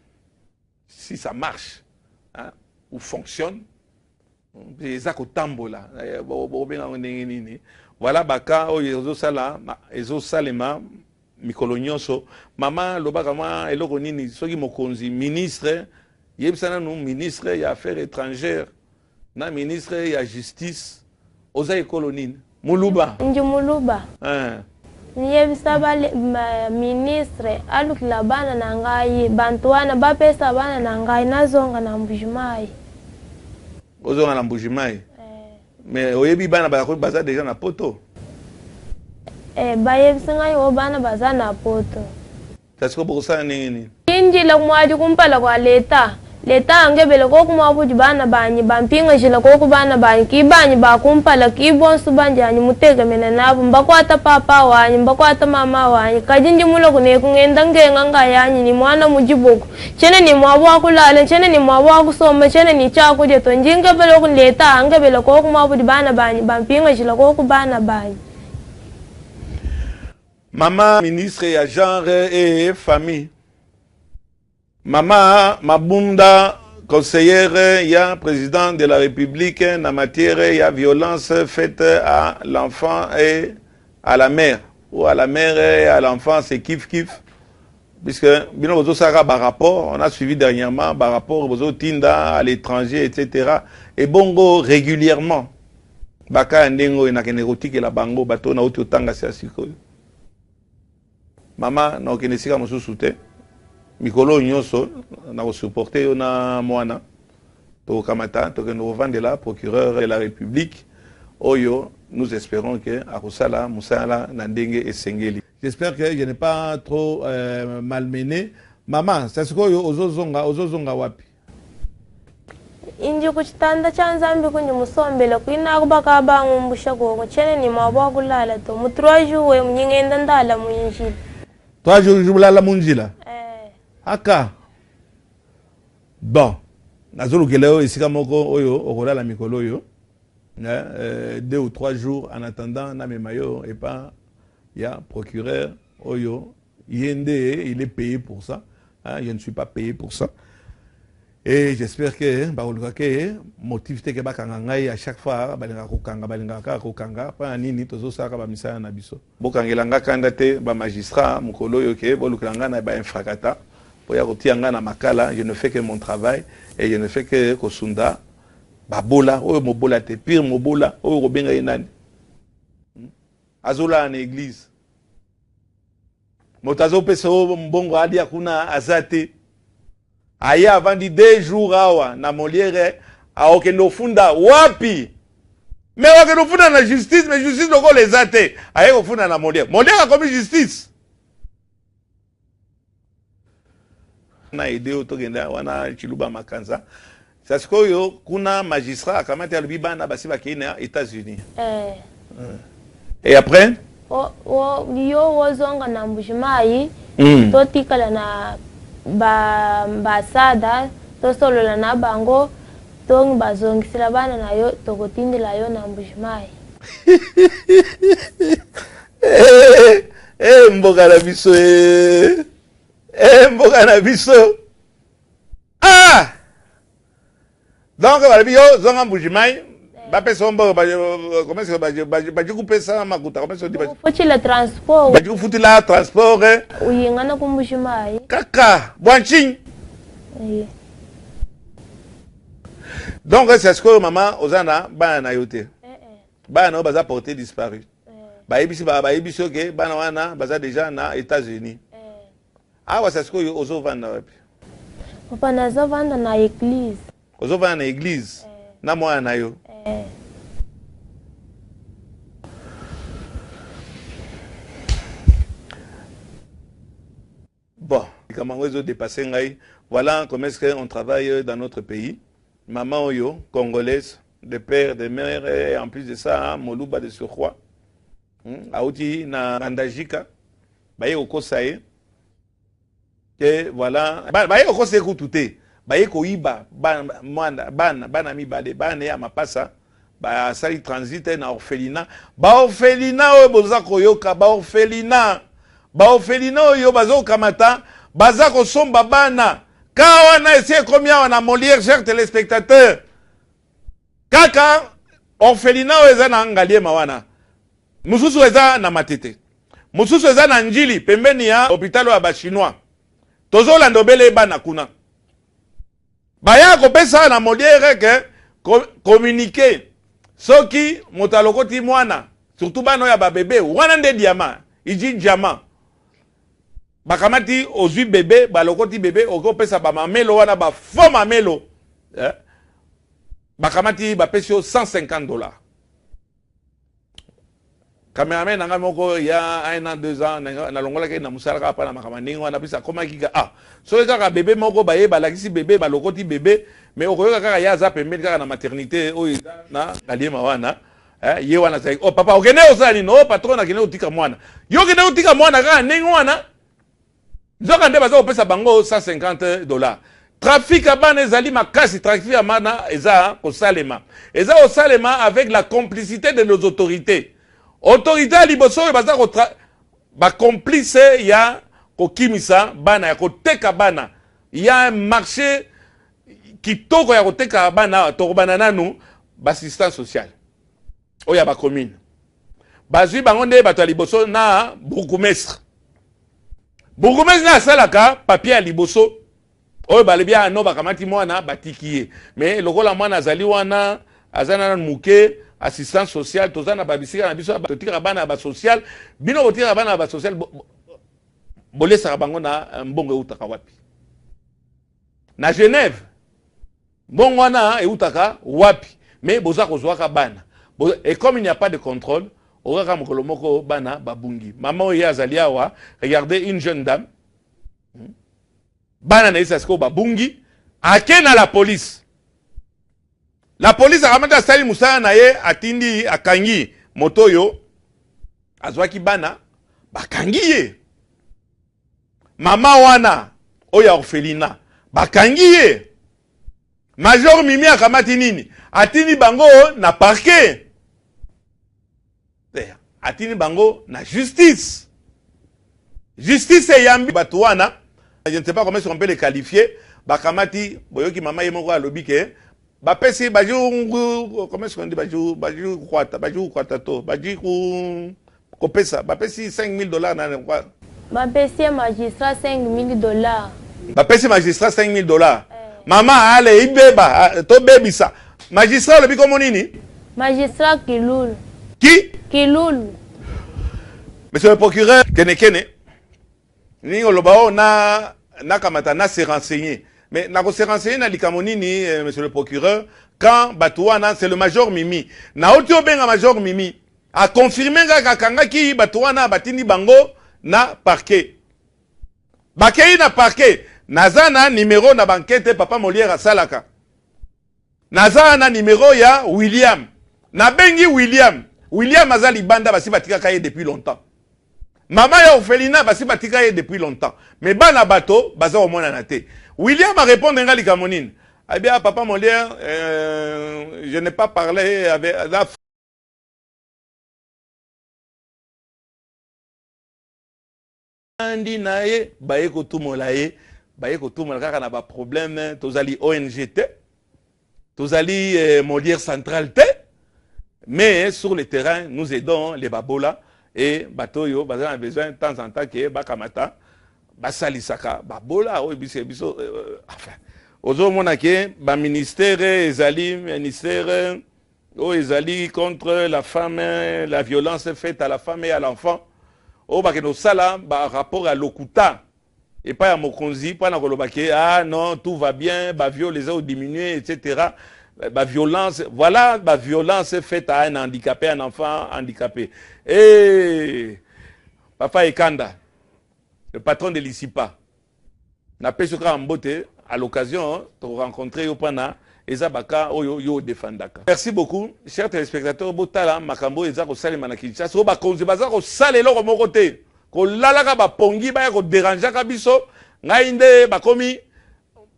si ça marche, hein, ou fonctionne, eza kotambola, bobengango ndenge nini. Voilà baka oyo ezosala, ezosalema mikolo nyonso. Mama, lobaka mwa eloko nini soki mokonzi ministre. Yebisa nanu ministre ya affaires étrangères na ministre ya justice, oza ekolo nini? Muluba? Ndi muluba. Niyebisa ministre alukila bana na ngai, bantu wana bapesa bana na ngai, nazonga na Mbujimai. Ozonga na Mbujimai? Eh. Mais oyebi bana baza déjà na poto? Eh, bayebisi ngai o bana baza na poto. Kasi bokosala ndenge nini? Injila kumwadi kumpala kwa leta, leta angebele kokumwa budi bana banyi bampingajila koku bana banyi kibanyi bakumpala kibonsu banjanyi mutegemene nabo, mbakwata papa wanyi, mbakwata mama wanyi. Kaji ndi muloku nekungenda ngenga ngayanyi ni mwana mujibuku chene ni mwabo wakulala, chene ni mwabo wakusoma, chene ni chakulya to. Njingebele oku leta angebele kokumwa budi bana banyi bampingajila koku bana banyi. Mama ministre ya genre et famille, mama Mabunda, conseillère ya président de la République na matière ya violence faite à l'enfant et à la mère, ou à la mère et à l'enfant, c'est kif kif, puisque bino bozosalaka barapport, on a suivi dernièrement barapport bozotinda à l'étranger, etc. Et bongo régulièrement baka ya ndenge oyo nakende kotikela bango bato nauti otanga se ya sikoyo. Mama, nakokende esika mosusu te. Mikolo oyo nyonso nakosupporte yo na mwana. Tokokamata, tokende kovandela procureur de la République oyo nous espérons ke akosala mosala na ndenge esengeli. J'espère que je n'ai pas trop malmené mama. Sa sikoyo ozozonga, ozozonga wapi? Inji kuchitanda cha Nzambi kundi musombele kwinaku baka bangumbusha koko, chene ni mwabo wakulala to mu 3 jours munyingenda ndala munjila. 3 jours ulala munjila? Eh. Aka bon, nazolukela yo esika moko oyo okolala mikolo oyo, 2 ou 3 jours, en attendant namema yo epa ya procureur oyo ye nde il est payé pour ça, hein, je ne suis pas payé pour ça. Et j'espère que bakoluka ke motif te ke bakanga ngai. À chaque fois balingaka kokanga, balingaka kaka kokanga. Mpona nini? Tozosalaka bamisala na biso. Bokangela nga kanda te, bamagistrat. Mokolo oyo ke bolukela ngai na bainfrakata mpo ya kotia ngai na makala. Je ne fais que mon travail et je ne fais que kosunda babola oyo. Mobola te, pire mobola oyo kobenga ye nani? Azolala na église, moto azopesa oyo mbongo alia kuna aza te. Aye avandi 2 jours awa na Molière, aokende ofunda wapi? Mais akende ofunda na justice, mais justice lokola eza te, aye kofunda na Molière. Molière akomi justice na aide oyo tokende wana Chiluba Makanza. Sa sikoyo kuna magistrat akamati, alobi bana basi bakei na États-Unis. Eh. Et après? Yo ozonga na Mbujimayi. Totikala na ba ambassade, tosolola na bango, ntongo bazongisela bana na yo, tokotindela yo na Mbujimayi. Eh, eh, mboka na biso, eh. Eh, mboka na biso. Ah! Donc balobi yo zonga Mbujimayi, bapesa yo mbongo, comment est-ce que baji kupesa makuta, comment est-ce que Kufutila transport. Baji kufutila transport, eh. Uyingana ku Mbujimayi. Kaka bwancing. Donc c'est ce que mama oza na bana na yo te. Bana na yo baza porté disparu. Bayebisi bayebisi yo ke bana wana baza déjà na États-Unis. Awa sa sikoyo ozovanda wapi? Papa, nazovanda na église. Ozovanda na église na mwana na yo? Eh. Bon, likambo yango ezodépasse ngai. Voilà comment est-ce qu'on travaille dans notre pays. Maman oyo, congolaise de père, de mère, et en plus de ça moluba de surcroît, Auti na Ngandajika, baye kokosa ye ke voilà, baye kokosa ye kutu te, baye koyiba bana, bana, bana mibale, bana ya mapasa. Basali transit na orphelinat. Baorphelinat oyo boza koyoka, baorphelinat, baorphelinat oyo bazokamata, baza kosomba bana ka wana esi ekomi awa na Molière. Cher téléspectateur, kaka orphelinat oyo eza na Ngaliema wana, mosusu eza na Matete, mosusu eza na Njili, pembeni ya hôpital oyo ya Bachinois. Tozolanda obele bana kuna. Baya kopesa na Molière ke communiqué, soki moto alokoti mwana, surtout bana oyo ya babebe wana nde diamant iji diamant. Bakamati, ozwi bebe, balokoti bebe, okoki kopesa bamamelo wana, bafaux mamelo, eh? Bakamati, bapesi yo 150 $. Cameraman na ngai moko ya un an, 2 ans, nalongolaki na mosala kaka mpa na makambo ndenge wana. Mpisa akomaki ka, ah, soki kaka bebe moko baye, balakisi bebe, balokoti bebe, mais okoyoka kaka ye aza pembeni kaka na maternité oyo eza na Ngaliema wana, eh, ye wana azalaki: "Oh papa, okende osala nini?" "Oh patron, akende kotika mwana." "Yo okende kotika mwana kaka ndenge wana?" Nzoka nde baza kopesa bango 150 $. Trafic ya bana ezali makasi. Trafic ya bana eza kosalema, eza kosalema avec la complicité de nos autorités. Autorité ya liboso oyo baza bacomplice ya kokimisa bana, ya koteka bana, ya marché kitoko ya koteka bana. Tokobana nanu baassistance sociale oyo ya bacommune, bazwi bango nde bato ya liboso na bourgmestre. Bourgmestre nde asalaka papier ya liboso oyo balobi ano bakamati mwana, batiki ye. Mais lokola mwana azali wana, aza nanu moke, assistance sociale, toza na babisika na biso totikaka bana ya basocial. Bino botikaka bana ya basocial, bolesaka bango na mbongo eutaka wapi? Na Genève, mbongo wana eutaka wapi? Mais boza kozwaka bana. Et comme il n'y a pas de contrôle, okaka mokolo moko bana babungi. Mama oyo ye azali awa, regardez, une jeune dame, Bana na ye sikoyo babungi. Ake na la police. La police akamati, asali mosala na ye, atindi, akangi moto oyo azwaki bana, bakangi ye. Mama wana oyo ya orphelinat, bakangi ye. Major Mimi akamati nini? Atindi bango na parquet, atindi bango na justice. Justice eyambi bato wana, je ne sais pas comment on peut les qualifier. Bakamati, boyoki mama ye moko alobi ke bapesi baji, comment est-ce qu'on dit, baji kwata, baji kwata to baji ku kopesa, bapesi 5000 $ na Bapesi ye magistrat 5000 $. Bapesi magistrat 5000 $. Mama ale ibeba, tobebisa magistrat alobi komo nini? Magistrat Kilulu. Ki? Kilulu. Monsieur le procureur Kenekene, ningi oloba oyo na nakamata na se renseigner, mais nako se renseigner na likambo nini, monsieur le procureur, quand bato wana, c'est le major Mimi, nauti obenga major Mimi, aconfirme kaka akangaki bato wana, batindi bango na parquet, bakei na parquet. Naza na numero na bankete papa Molière asalaka, naza na numero ya William, nabengi William. William aza libanda, basi batikaka ye depuis longtemps. Mama ya orphelinat basi batika ye depuis longtemps. Mais bana bato baza komonana te. William a répondre nga likambo nini? Eh bien, papa Molière, je n'ai pas parlé avec la ndi na ye, baye kotumola ye, baye kotumola kaka na ba problème. Tozali ONG te, tozali Molière central te, mais sur le terrain nous aidons les babola et bato oyo baza na besoin de temps en temps ke bakamata basalisaka babola oyo biso biso. Enfin, ozomona ke baministère ezali ministère oyo ezali contre la femme, la violence faite à la femme et à l'enfant, oyo bakende kosala barapport ya lokuta epai ya mokonzi mpona koloba ke ah non, tout va bien, baviol eza kodiminue, etc. Baviolence, voilà, baviolence faite à un handicapé, un enfant handicapé. Et papa Ekanda, le patron de l'ISIPA, napesi yo kaka mbote à l'occasion torencontre yo mpana eza baka oyo yo odefandaka. Merci beaucoup, chers téléspectateurs. Botala makambo oyo eza kosalema na Kinshasa, oyo bakonzi baza kosala eloko moko te, kolalaka bapongi, baya koderangeaka biso. Ngai nde bakomi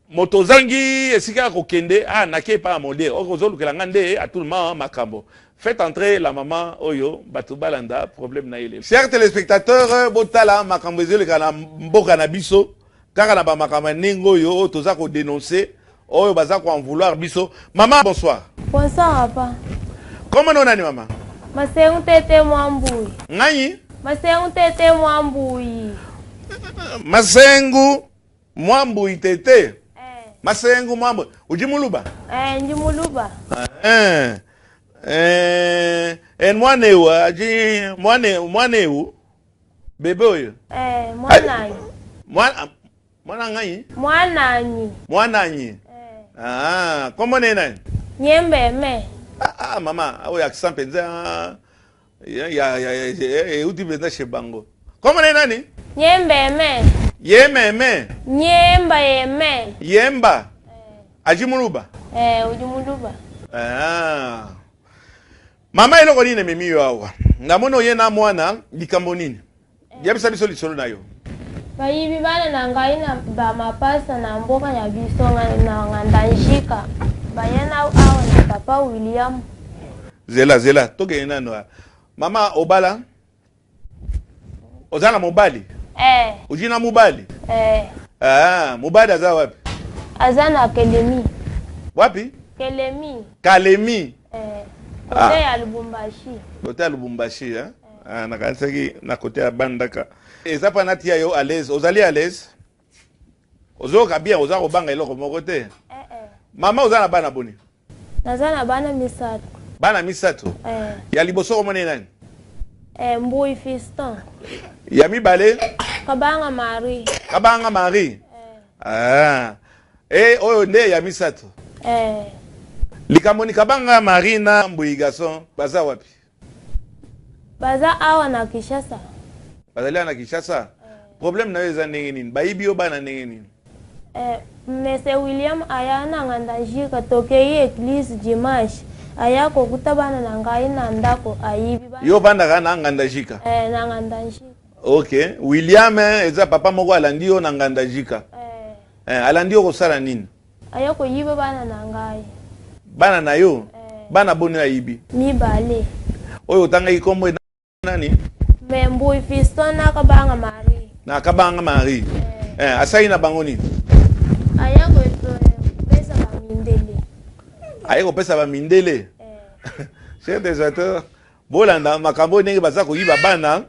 moto ozangi esika ya kokende. Ah, nake epai ya Molière oyo ozolukela nga nde à tout le moment makambo. Faites entrer la maman oyo bato balanda problème na ye lelo. Chers téléspectateurs, botala makambo ezoleka na mboka na biso, kaka na bamakambo ya ndenge oyo, oyo toza kodénoncer, oyo baza koen vouloir biso. Mama, bonsoir. Bonsoir, papa. Kombo na nani, mama? Masengu Tete Mwambui. Ngai? Masengu Tete Mwambui. Masengu Mwambui Tete. Eh. Masengu Mwambui, uji muluba? Eh, ndi muluba. Eh, mwana ewu aji mwana, mwana ewu bebe oyo? Eh, mwananyi. Mwana, mwana ngai? Mwananyi. Mwananyi. Eh. Ah, kombo na ye nani? Nyembeme. Ah, ah, mama oyo accent mpenza ya euti mpenza chez bango. Kombo na ye nani? Nyembeme. Yememe? Nyemba yeme. Yemba. Aji muluba? Eh, udi muluba. Ah. Mama, eloko nini ememi yo awa? Namoni oye na mwana, likambo nini? Yebisa biso lisolo na yo. Bayibi bana na ngai na bamapasa na mboka ya biso na Ngandajika. Baye na awa na papa William. Zela, zela, tokende nano. Mama, obala? Oza na mobali? Eh. Oji na mobali? Eh. Ah, mobali aza wapi? Aza na Kelemi. Wapi? Kelemi. Kalemi? Eh. Ah. Kote ya Lubumbashi. Kote ya Lubumbashi, eh? Ah, nakanisaki na kote ya Bandaka. Eza mpa natia yo à l'aise. Ozali à l'aise, ozoyoka bien, oza kobanga eloko moko te? Eh, eh. Mama, oza na bana boni? Naza na bana misato. Bana misato? Eh. Ya liboso komona ye nani? Eh, Mbui Fiston. Ya mibale? Kabanga Marie. Kabanga Marie. Eh. Ah. E oyo nde ya misato? Eh. Likambo ni Kabanga Marie na Mbui Garçon baza wapi? Baza awa na Kinshasa. Bazali awa na Kinshasa. Problème na yo eza ndenge nini? Bayibi yo bana ndenge nini? Eh, Monsieur William aya na Ngandajika, tokei église dimanche, aya kokuta bana na ngai na ndako, ayibi bana. Yo ovandaka na Ngandajika? Eh, na Ngandajika. Ok, William eza papa moko alandi yo na Ngandajika? Eh. Eh, alandi yo kosala nini? Aya koyiba bana na ngai. Bana na yo? Eh. Bana boni ayibi? Mibale. Oyo otangaki kombo nani? Me Mbui Fiston na Kabanga Marie. Na Kabanga Marie. Eh. Eh, asali na bango nini? Aya kopesa bamindele. Aye kopesa bamindele? Eh. Chers téléspectateurs, bolanda makambo oyo ndenge baza koyiba bana.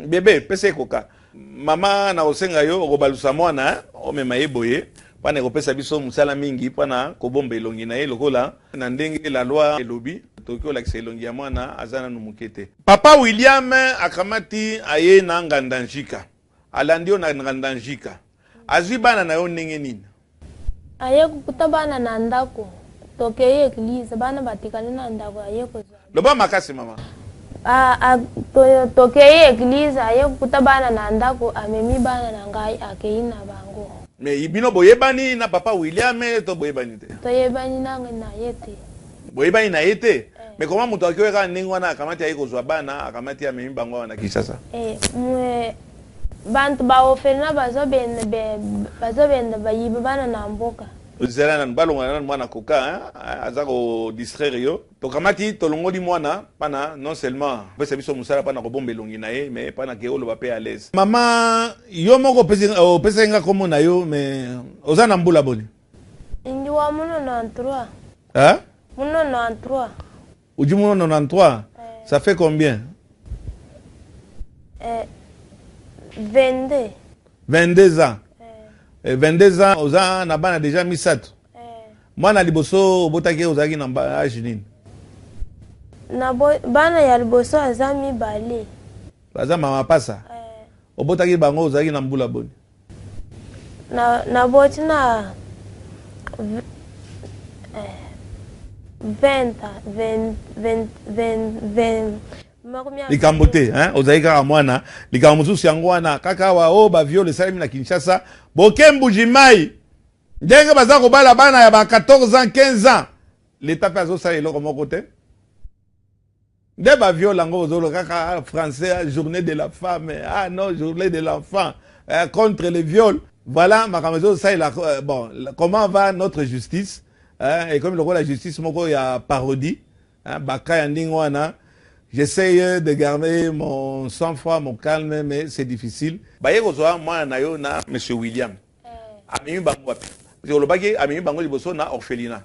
Bebe, pesa ekoka. Mama, na kosenga yo okobalusa mwana, omema ye boye mpana ekopesa biso mosala mingi mpona kobomba elongi na ye. Lokola na ndenge la loi elobi, tokoki kolakisa elongi ya mwana, aza nanu moke te. Papa William akamati aye na Ngandanjika, alandi yo na Ngandanjika, azwi bana na yo ndenge nini? Aye kokuta bana na ndako, tokei église, bana batikali na ndako, aye kozwa. Loba makasi, mama. Ah, ah, tokei église, aye kokuta bana na ndako, amemi bana na ngai, akei na bango. Mais bino boyebani na papa William to boyebani te? Toyebani nanga na ye te. Boyebani na ye te? Mais comment moto akoki kaka ndenge wana akamati aye kozwa bana, akamati amemi bango awa na Kinshasa? Eh, mwe, bantu ba orphelinat bazobenda bazobenda bayiba bana na mboka. Zela nanu balongola nanu mwana coca hein, aza ko distraire yo. Tokamati tolongoli mwana pana non seulement kopesa biso mosala pana kobomba elongi na ye mais pana ke oloba pe à l'aise. Mama yo moko opesi opesaki nga kombo na yo mais oza na mbula boni? Ndi wa mu 93. Hein? Mu 93. Udi mu 93? Eh. Ça fait combien? Eh, 22. 22 ans. Eh. Eh, 22 ans oza na bana deja misato. Eh. Mwana liboso obotaki ozalaki na age nini? Na bo, bana ya liboso aza mibale. Baza mama pasa. Eh. Obotaki bango ozalaki na mbula boni? Na naboti na 20 20 20 20 20. Likambo te hein, ozali kaka mwana. Likambo mosusu yango wana kaka awa o oh, ba viol esalemi na Kinshasa, boke Mbuji-Mayi ndenge baza kobala bana ya ba 14 ans 15 ans, l'etat pe azosala eloko moko te. Nde ba viol yango bozolo kaka français ah, journée de la femme ah non journée de l'enfant eh, contre le viol voilà makambo ezosalela euh, bon comment va notre justice eh, ekomi lokola justice moko ya parodie hein, baka ya ndenge wana. J'essaye de garder mon sang-froid, mon calme, mais c'est difficile. Baye kozwa mwana na yo na Monsieur William. Amemi bango wapi? Parce que olobaki amemi bango liboso na orphelinat.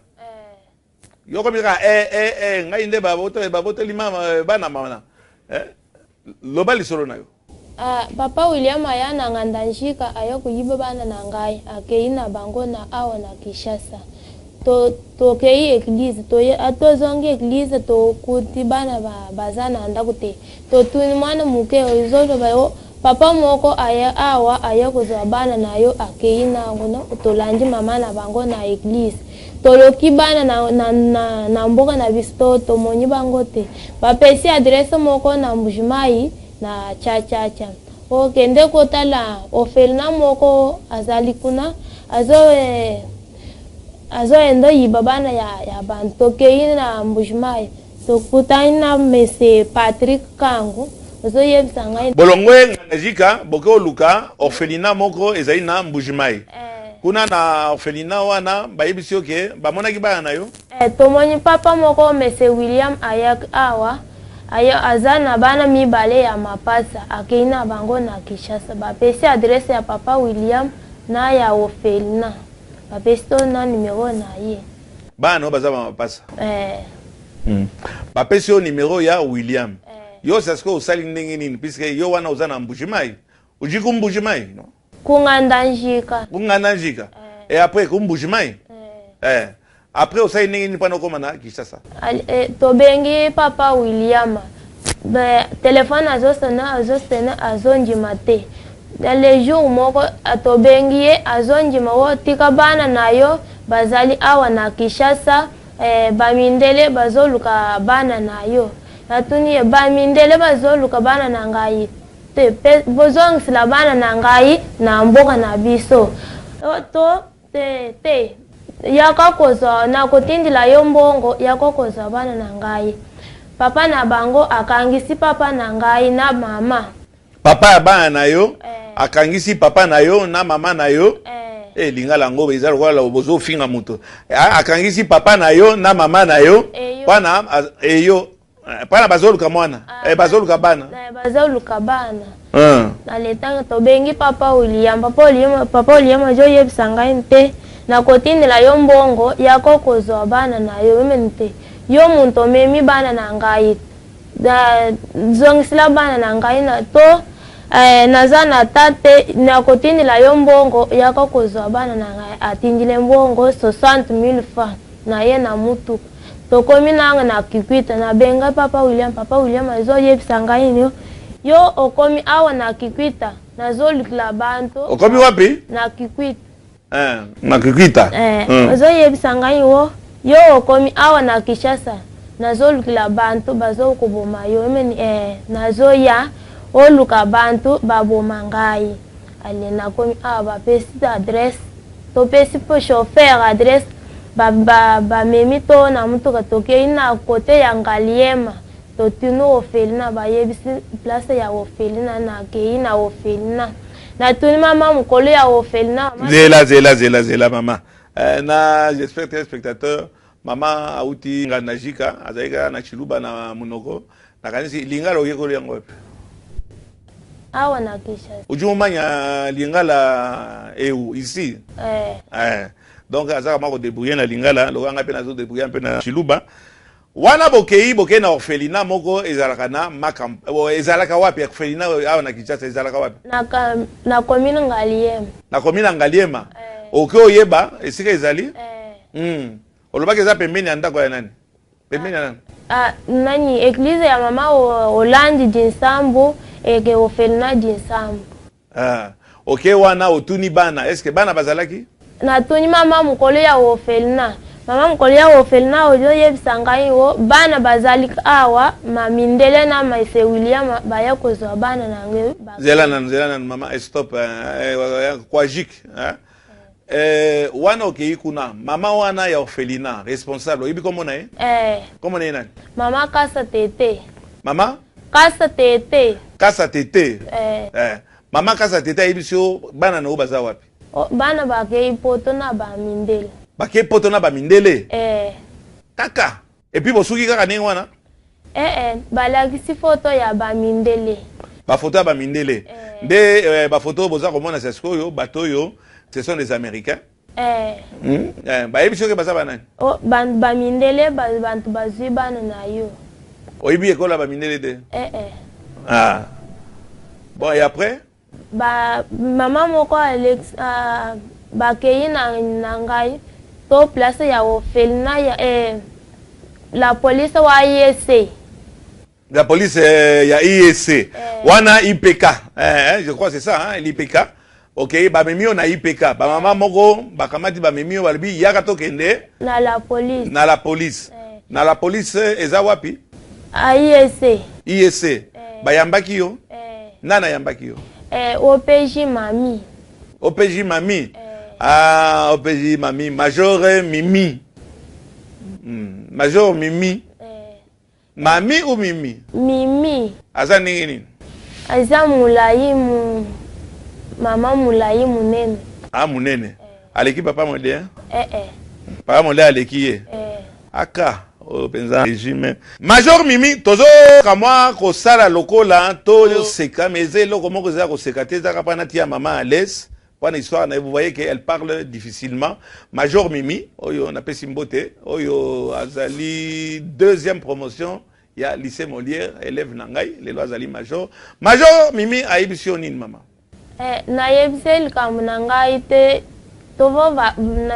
Yo komi kaka eh eh eh ngai nde baboteli baboteli mama eh, bana mama eh loba lisolo na yo. Ah, papa William aya na Ngandajika aye koyiba bana na ngai akeyi na bango na awa na Kinshasa to tokeyi eglise toye tozongi eglise tokuti bana ba baza na ndaku te totuni mwana muke ozoloba yo papa moko aye awa aye kozwa bana na yo akeyi nango no tolandi mama na bango na eglise Toloki bana na, na, na, na mboka na biso to tomoni bango te. Bapesi adresse moko na Mbujimayi na Cha-cha-cha. Okende kotala orphelinat moko azali kuna azo eh, azoenda oyiba bana ya, ya bantu. Tokeyi na Mbujimayi tokutani na Monsieur Patrick Kangu ozoyebisa ngai. Bolongwe Ngandajika boke oluka orphelinat moko ezali na Mbujimayi. Eh. Kuna na orphelinat wana bayebisi yo ke bamonaki bana na yo? Eh, tomoni papa moko Monsieur William ayaki awa aye aza na bana mibale ya mapasa akeyi na bango na Kinshasa bapesi adresse ya papa William na ya orphelinat bapesi to na numero na ye. Bana na yo baza ba mapasa? Eh. Bapesi yo numero ya William. Eh. Yo sasikoyo osali ndenge nini puisque yo wana oza na Mbujimayi? Ujui ku Mbujimayi non? Ku Ngandajika. Ku Ngandajika. Eh. Et après ku Mbujimayi? Eh. Eh. Après osali ndenge nini mpona okoma na Kinshasa? Eh, tobengi papa William. Be, telefone azosona azosona azondima te. Na le jour moko tobengi ye azondima o tika bana na yo bazali awa na Kinshasa eh, bamindele bazoluka bana na yo. Natuni ye bamindele bazoluka bana na ngai te pe bozongisela bana na ngai na mboka na biso to te te yaka kozwa nakotindela yo mbongo yaka kozwa bana na ngai papa na bango akangisi papa na ngai na mama. Papa ya bana na yo eh. akangisi papa na yo na mama na yo eh. Eh, lingala yango eza lokola bozofinga moto akangisi papa na yo na mama na yo mpana eyo Pana bazoluka mwana ah, eh, bazoluka bana eh, bazoluka bana na letanga tobengi papa William papa William papa William azoyebisa ngai te nakotindela yo mbongo yako kozwa bana na yo meme te yo moto omemi bana na ngai zongisela bana na ngai na to eh, naza na ta te nakotindela yo mbongo yako kozwa bana na ngai atindile mbongo 60 000 francs na ye na mutuka Tokomi nanga na Kikwit, na benga papa William, papa William azo yebisa ngai nini yo okomi awa na Kikwit, nazo lukela bantu. Okomi wapi? Na Kikwit. Eh, na Kikwita. Eh, azo yebisa ngai wo yo okomi awa na Kinshasa, nazo lukela bantu bazo koboma yo. Emeni eh, nazo ya oluka bantu baboma ngai. Ale nakomi awa bapesi adresse, topesi po chauffeur adresse. Bamemi to na mutuka, tokei na côté ya Ngaliema, totuni orphelinat, bayebisi place ya orphelinat. Nakei na orphelinat, natuni mama mokolo ya orphelinat. Zela, zela, zela, zela, mama. Na j'espère, téléspectateur, mama auti Ngandajika, azali kaka na Chiluba na monoko. Nakanisi lingala oyekoli yango wapi? Awa na Kinshasa. Udi omanya lingala eu ici? Eh. Eh. Donc azaka mwa kodébrouiller na lingala lokola ngai mpe nazodébrouiller mpe na Chiluba wana. Bokei na orphelinat moko ezalaka na Makam, ezalaka wapi orphelinat awa na Kinshasa? Ezalaka wapi? Na commune Ngaliema. Na commune ya Ngaliema. Eh. Oke oyeba esika ezali? Eh. Olobaki eza pembeni ya ndako ya nani? Pembeni ya nani? Ah, nani, église ya mama Olandi Dinsambu, eke orphelinat Dinsambu. Ah. Oke wana, otuni bana, est ce que bana bazalaki? Natuni mama mokolo ya orphelinat. Mama mokolo ya orphelinat ozoyebisa ngai o bana bazali awa, ma mindele na maise William baya kozwa bana na ngai. Zela nanu, zela nanu, mama. Stop, kwajik, eh? Wana okei kuna, mama wana ya orphelinat responsable, oyebi kombo na ye? Eh. Kombo na ye nani? Mama Kasa Tete. Mama? Kasa Tete. Kasa Tete. Eh. Eh. Mama Kasa Tete ayebisi yo bana na yo baza wapi? O, bana bakei poto na bamindele. Bakei poto na bamindele? Eh. Kaka et puis bosuki kaka ndenge wana? Eh, balakisi foto ya bamindele. Bafoto ya bamindele. Eh. Nde bafoto oyo boza komona sa sikoyo, bato oyo, ce sont des Américains. Eh. Eh, bayebi soki baza banani? O, bamindele, bantu bazwi bana na yo. Oyebi ekolo ya bamindele te? Eh. Ah. Bon, et après? Ba mama moko Alex, ah, bakei na ngai to place ya orphelinat ya la police wa IEC. La police ya IEC. Eh. Wana IPK, je crois c'est ça, hein, l'IPK. Ok, bamemi yo na IPK, bamama moko bakamati, bamemi yo, balobi yaka tokende. Na la police. Na la police. Eh. Na la police eza wapi? A IEC. IEC. Eh. Bayambaki yo? Eh. Nani ayambaki yo? OPJ Mami. OPJ Mami. Eh. Ah, OPJ Mami, major Mimi. Major Mimi. Eh. Mami ou Mimi? Mimi. Aza ndenge nini? Aza molai, mama molai, monene. Ah, monene. Aleki papa Mode? Eh. Papa Mode aleki ye? Eh. Aka oyo mpenza régime major Mimi. Tozoka mwa kosala lokola toseka, mais eza eloko moko eza koseka te, ezaka mpana tia mama à l'aise mpona histoire na ye. Vous voyez que elle parle difficilement. Major Mimi oyo napesi mbote, oyo azali deuxième promotion ya lycée Molière, élève na ngai, lelo azali major. Major Mimi ayebisi yo nini, mama? Eh, nayebisi likambo na ngai te. Tovo na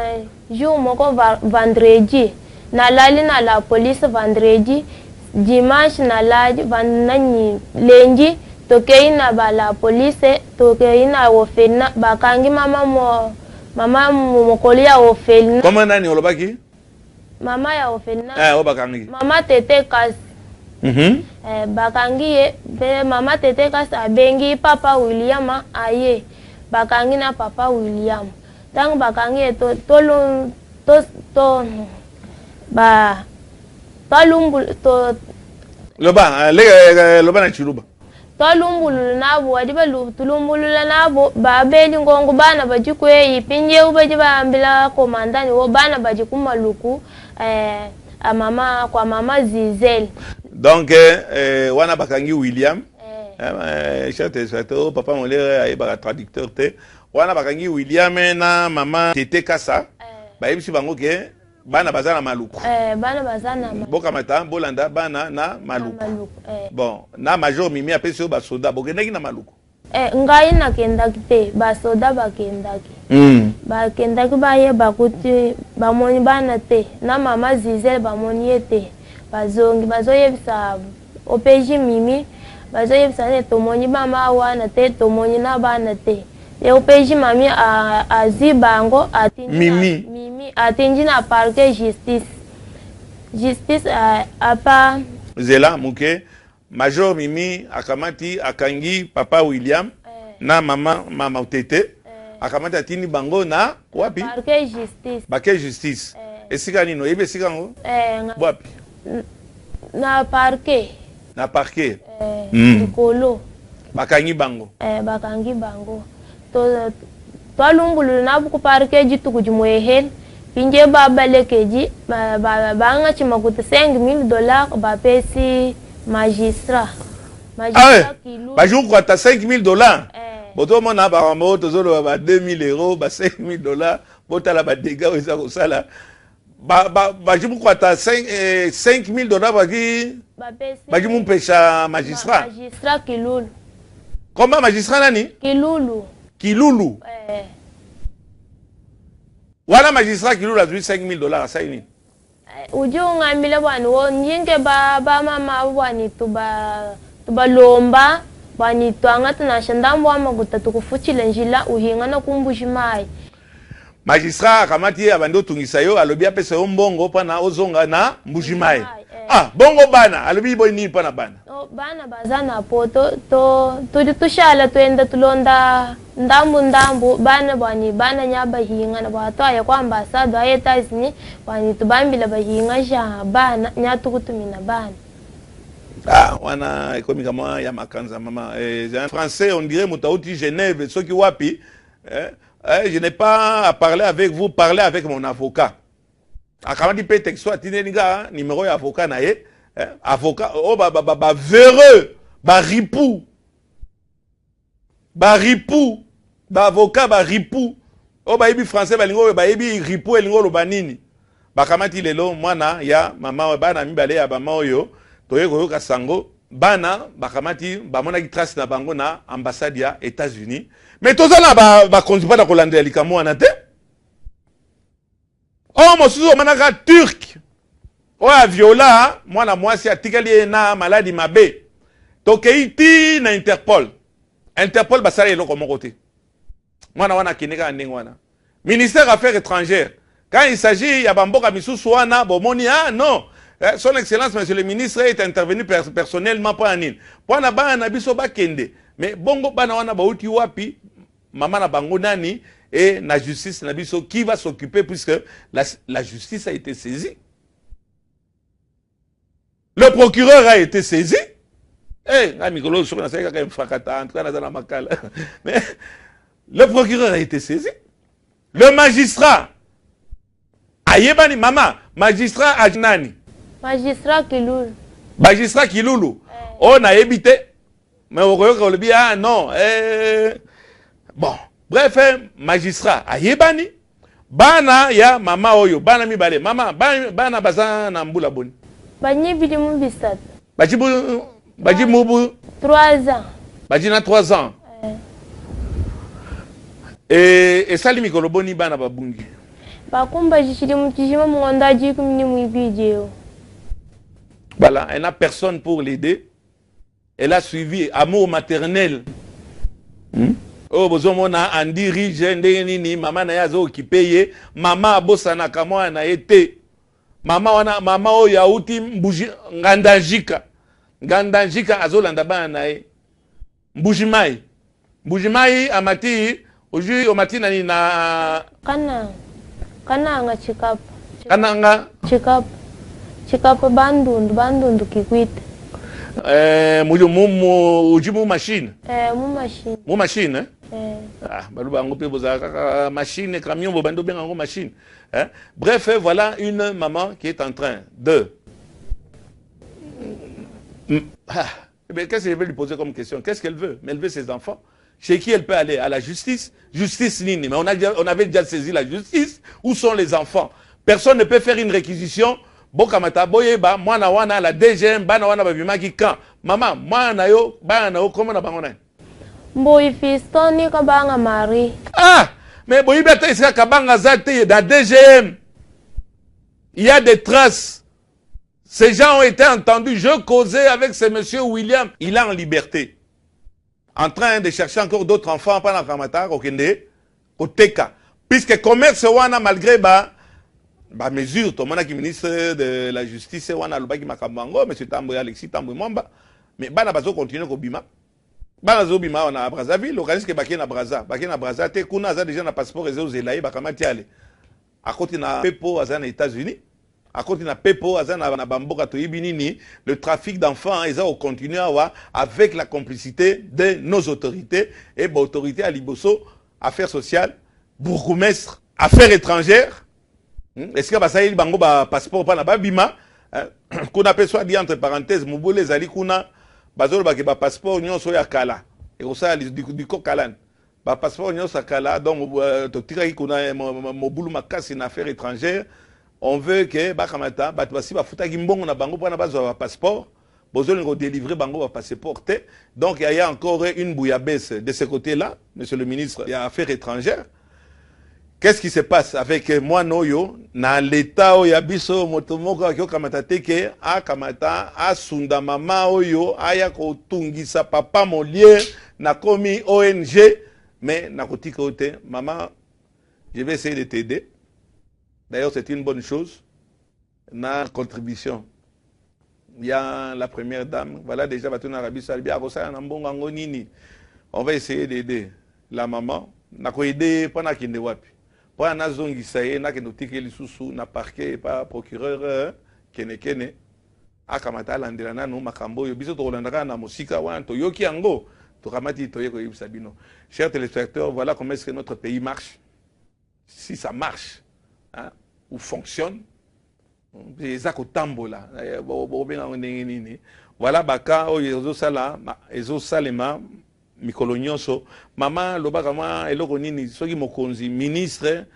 jour moko vendredi, nalali na la police vendredi, dimanche nalali, nani, lundi tokei na ba la police, tokei na orphelinat, bakangi mama mo, mama mokolo ya orphelinat. Koma nani olobaki? Mama ya orphelinat. Eh, oyo bakangi? Mama Tete Kasi. Eh, bakangi ye mpe mama Tete Kasi abengi papa William aye, bakangi na papa William. Ntango bakangi ye, to, to, to, to, ba twalumbu to. Loba, loba na Chiluba. Twalumbulula nabo, wadi tulumbulula nabo, babeli ngongo bana badi kweyi. Pindieu badi bambila komandani wo bana badi ku Maluku, a mama kwa mama Zizel. Donc wana bakangi William. Cher téléspectateur, papa Molière ayebaka traducteur te. Wana bakangi William na mama Tete Kasa, bayebisi bango ke bana baza na Maluku. Eh, bana baza na Bokamata, bolanda bana na Maluku. Maluku, eh. Bon, na major Mimi apesi oyo basoda, bokendaki na Maluku? Eh, ngai nakendaki te, basoda bakendaki. Bakendaki, bayeba kuti bamoni bana te, na mama Zizel bamoni ye te. Bazongi, bazoyebisa OPJ Mimi, bazoyebisa nde tomoni mama wana te, tomoni na bana te. E OPJ Mami azwi bango, atindi Mimi. Mimi atindi na parquet justice, justice apa. Zela moke. Major Mimi akamati, akangi papa William na mama Tete, akamati, atindi bango na wapi? Parquet justice. Bake justice. Eh. Esika nini? Oyebi esika yango? Eh, Wapi? Na parquet. Na parquet. Eh, likolo. Bakangi bango. Eh, bakangi bango. To twalumbulula nabu ku parquet dituku dimuehele. Pinje babalekeji bangachi makuta 5000 dollars bapesi magistrat. Magistrat Kilulu. Bajour kwata 5000 $. Bozomona bakambo oyo tozoloba, ba 2000 euros, ba 5000 $, botala badégâts oyo eza kosala. Baji mukwata 5000 $, baki bapesi baji mumpesha magistrat. Magistrat Kilulu. Comment, magistrat nani? Kilulu. Kilulu. Eh. Wana magistrat Kilulu azwi 5000 $, asali nini? Udi ungambile bwani wo nyinge ba bamama abo bwani tuba tubalomba bwani twangata nansha ndambu wa makuta tukufuchile njila uhingana kumbuji mai. Magistrat akamati ye, abandi otungisa yo, alobi apesa yo mbongo mpona ozonga na Mbuji-Mayi. Mbuji-Mayi, eh. Ah, bongo bana, alobi boyi nini mpona bana? No, bana baza na poto, to tudi tushala twenda tulonda ndambu ndambu bana bwani bana nya bahingana bwa twaya kwa ambassade ya États-Unis bwani tubambila bahinga ja bana nya tukutumina bana. Ah, wana ekomi kamwa ya makanza, mama. Eh, un français, on dirait moto auti Genève soki wapi. Eh, eh, je n'ai pas à parler avec vous, parlez avec mon avocat. Akamati mpe texto, atindeli nga numéro ya avocat na ye. Eh, avocat oyo bavéreux, baripu, baripu, baavocat baripu oyo bayebi français, balingi oyo bayebi ripu elingi oloba nini. Bakamati lelo mwana ya mama oyo, bana mibale ya mama oyo. Toye koyoka sango, bana bakamati, bamonaki trace na bango na ambassade ya États-Unis. Mais toza na bakonzi mpo na kolandela likambo wana te. Oyo mosusu omonaka Turc oyo aviola mwana mwasi, atikali ye na maladi mabe. Tokei ti na Interpol, Interpol basala eloko moko te. Mwana wana akende kaka ndenge wana. Ministère Affaires étrangères, quand il s'agit ya bamboka misusu wana, bomoni, ah non, eh, son excellence monsieur le ministre est intervenu personnellement. Mpo ya nini? Mpo na bana na biso bakende. Mais bongo bana wana bauti wapi? Mama na bango nani? Et na justice na biso, qui va s'occuper, puisque la justice a été saisie, le procureur a été saisi? Eh, ngai mikolo soki nasali kaka infrakata, en tout cas naza na makala. Mais le procureur a été saisi, le magistrat ayebani. Mama, magistrat a nani? Magistrat Kilulu. Magistrat Kilulu oyo nayebi te, mais okoyoka olobi ah non. Eh, bon, bref, eh, magistrat ayebani. Bana ya mama oyo, bana mibale, mama, bana baza na mbula boni? Banyibili mu bisatu. Baji mubu 3 ans. Baji na 3 ans. Eh. E, esali mikolo boni bana babungi? Bakumba jishili mu chijima mu ngondo ajikumi ni mwibidi eo. Voilà, elle n'a personne pour l'aider. Elle a suivi amour maternel. Oyo bozomona Andi Rige ndenge nini mama na ye azooccuper ye. Mama abosanaka mwana na ye te. Mama wana, mama oyo auti Mbuji, Ngandajika, Ngandajika, azolanda bana na ye Mbuji-Mayi. Mbuji-Mayi amati ozwi, omati nani na Kananga, Kananga, Chikapa. Kananga. Chikapa, Chikapa, Bandundu, Bandundu Kikwit. Eh, mu uji mu machine. Eh, mu machine. Mu machine, eh? Eh. Ah, baloba yango mpe bozala kaka machine, camion, bobandi obenga yango machine, hein? Bref, voilà une maman qui est en train de ah, mais qu'est-ce que je vais lui poser comme question? Qu'est-ce qu'elle veut? Mais elle veut ses enfants. Chez qui elle peut aller? À la justice? Justice nini? Mais on avait déjà saisi la justice. Où sont les enfants? Personne ne peut faire une réquisition. Bokamata boyeba mwana wana, la DGM, bana wana babimaki quand? Mama, mwana yo, bana na yo, kombo na bango nani? Mbuyi Fiston ni Kabanga Marie. Ah, mais boyebi ata esika Kabanga aza te? Na DGM, il y a des traces. Ces gens ont été entendus. Je causais avec ce monsieur William. Il est en liberté, en train de chercher encore d'autres enfants pendant Kamata okende koteka, puisque commerce wana, malgré ba mesure tomonaki ministre de la Justice wana alobaki makambo yango, monsieur Tambwe, Alexis Tambwe Mwamba. Mais bana bazocontinuer kobima. Bana bazobima awa na Brazzaville. Okanisi ke bakei na Braza, bakei na Braza te. Kuna aza déjà na passeport, eza ozela ye, bakamati ale. Akoti na pepo, aza na États-Unis, akoti na pepo, aza na bamboka toyebi nini. Le trafic d'enfants eza kocontinue awa avec la complicité de nos autorités et baautorité ya liboso: affaires sociales, bourgmestre, affaires étrangères. Esika basaleli bango bapasseport mpana babima kuna mpe, soit dit entre parenthèse, mobulu ezali kuna. Bazolobake bapasseport nyonso oyo ya kala ekosala diko kalane, bapasseport nyonso ya kala. Donc totikaki kuna mobulu makasi na affaire étrangère. On veut ke bakamata bato basi bafutaki mbongo na bango mpona bazwa bapasseport, bozolinga kodélivrer bango bapasseport te. Donc il y a encore une bouillabaisse de ce côté là monsieur le ministre ya affaires étrangères. Qu'est-ce qui se passe avec mwana oyo na leta oyo ya biso? Moto moko akoki okamata te ke akamata asunda mama oyo aya kotungisa papa Molière. Nakomi ONG, mais nakotika oyo te. Mama, je vais essayer de t'aider. D'ailleurs, c'est une bonne chose na contribution ya la première dame. Voilà, déjà bato na Arabie Saoudite akosala na mbongo yango nini. On va essayer d'aider la maman. Nakoaider mpo nakende wapi? Mpo nazongisa ye, nakende kotika ye lisusu na parquet epa procureur kenekene, akamata alandela nanu makambo oyo. Biso tokolanda kaka na mosika wana, toyoki yango, tokamati, toye koyebisa bino. Chers téléspectateurs, voilà comment est-ce que notre pays marche, si ça marche, hein, ou fonctionne, eza kotambola, bobengango ndenge nini. Voilà baka oyo ezosala, ezosalema mikolo nyonso. Mama, lobaka mwa eloko nini soki mokonzi ministre.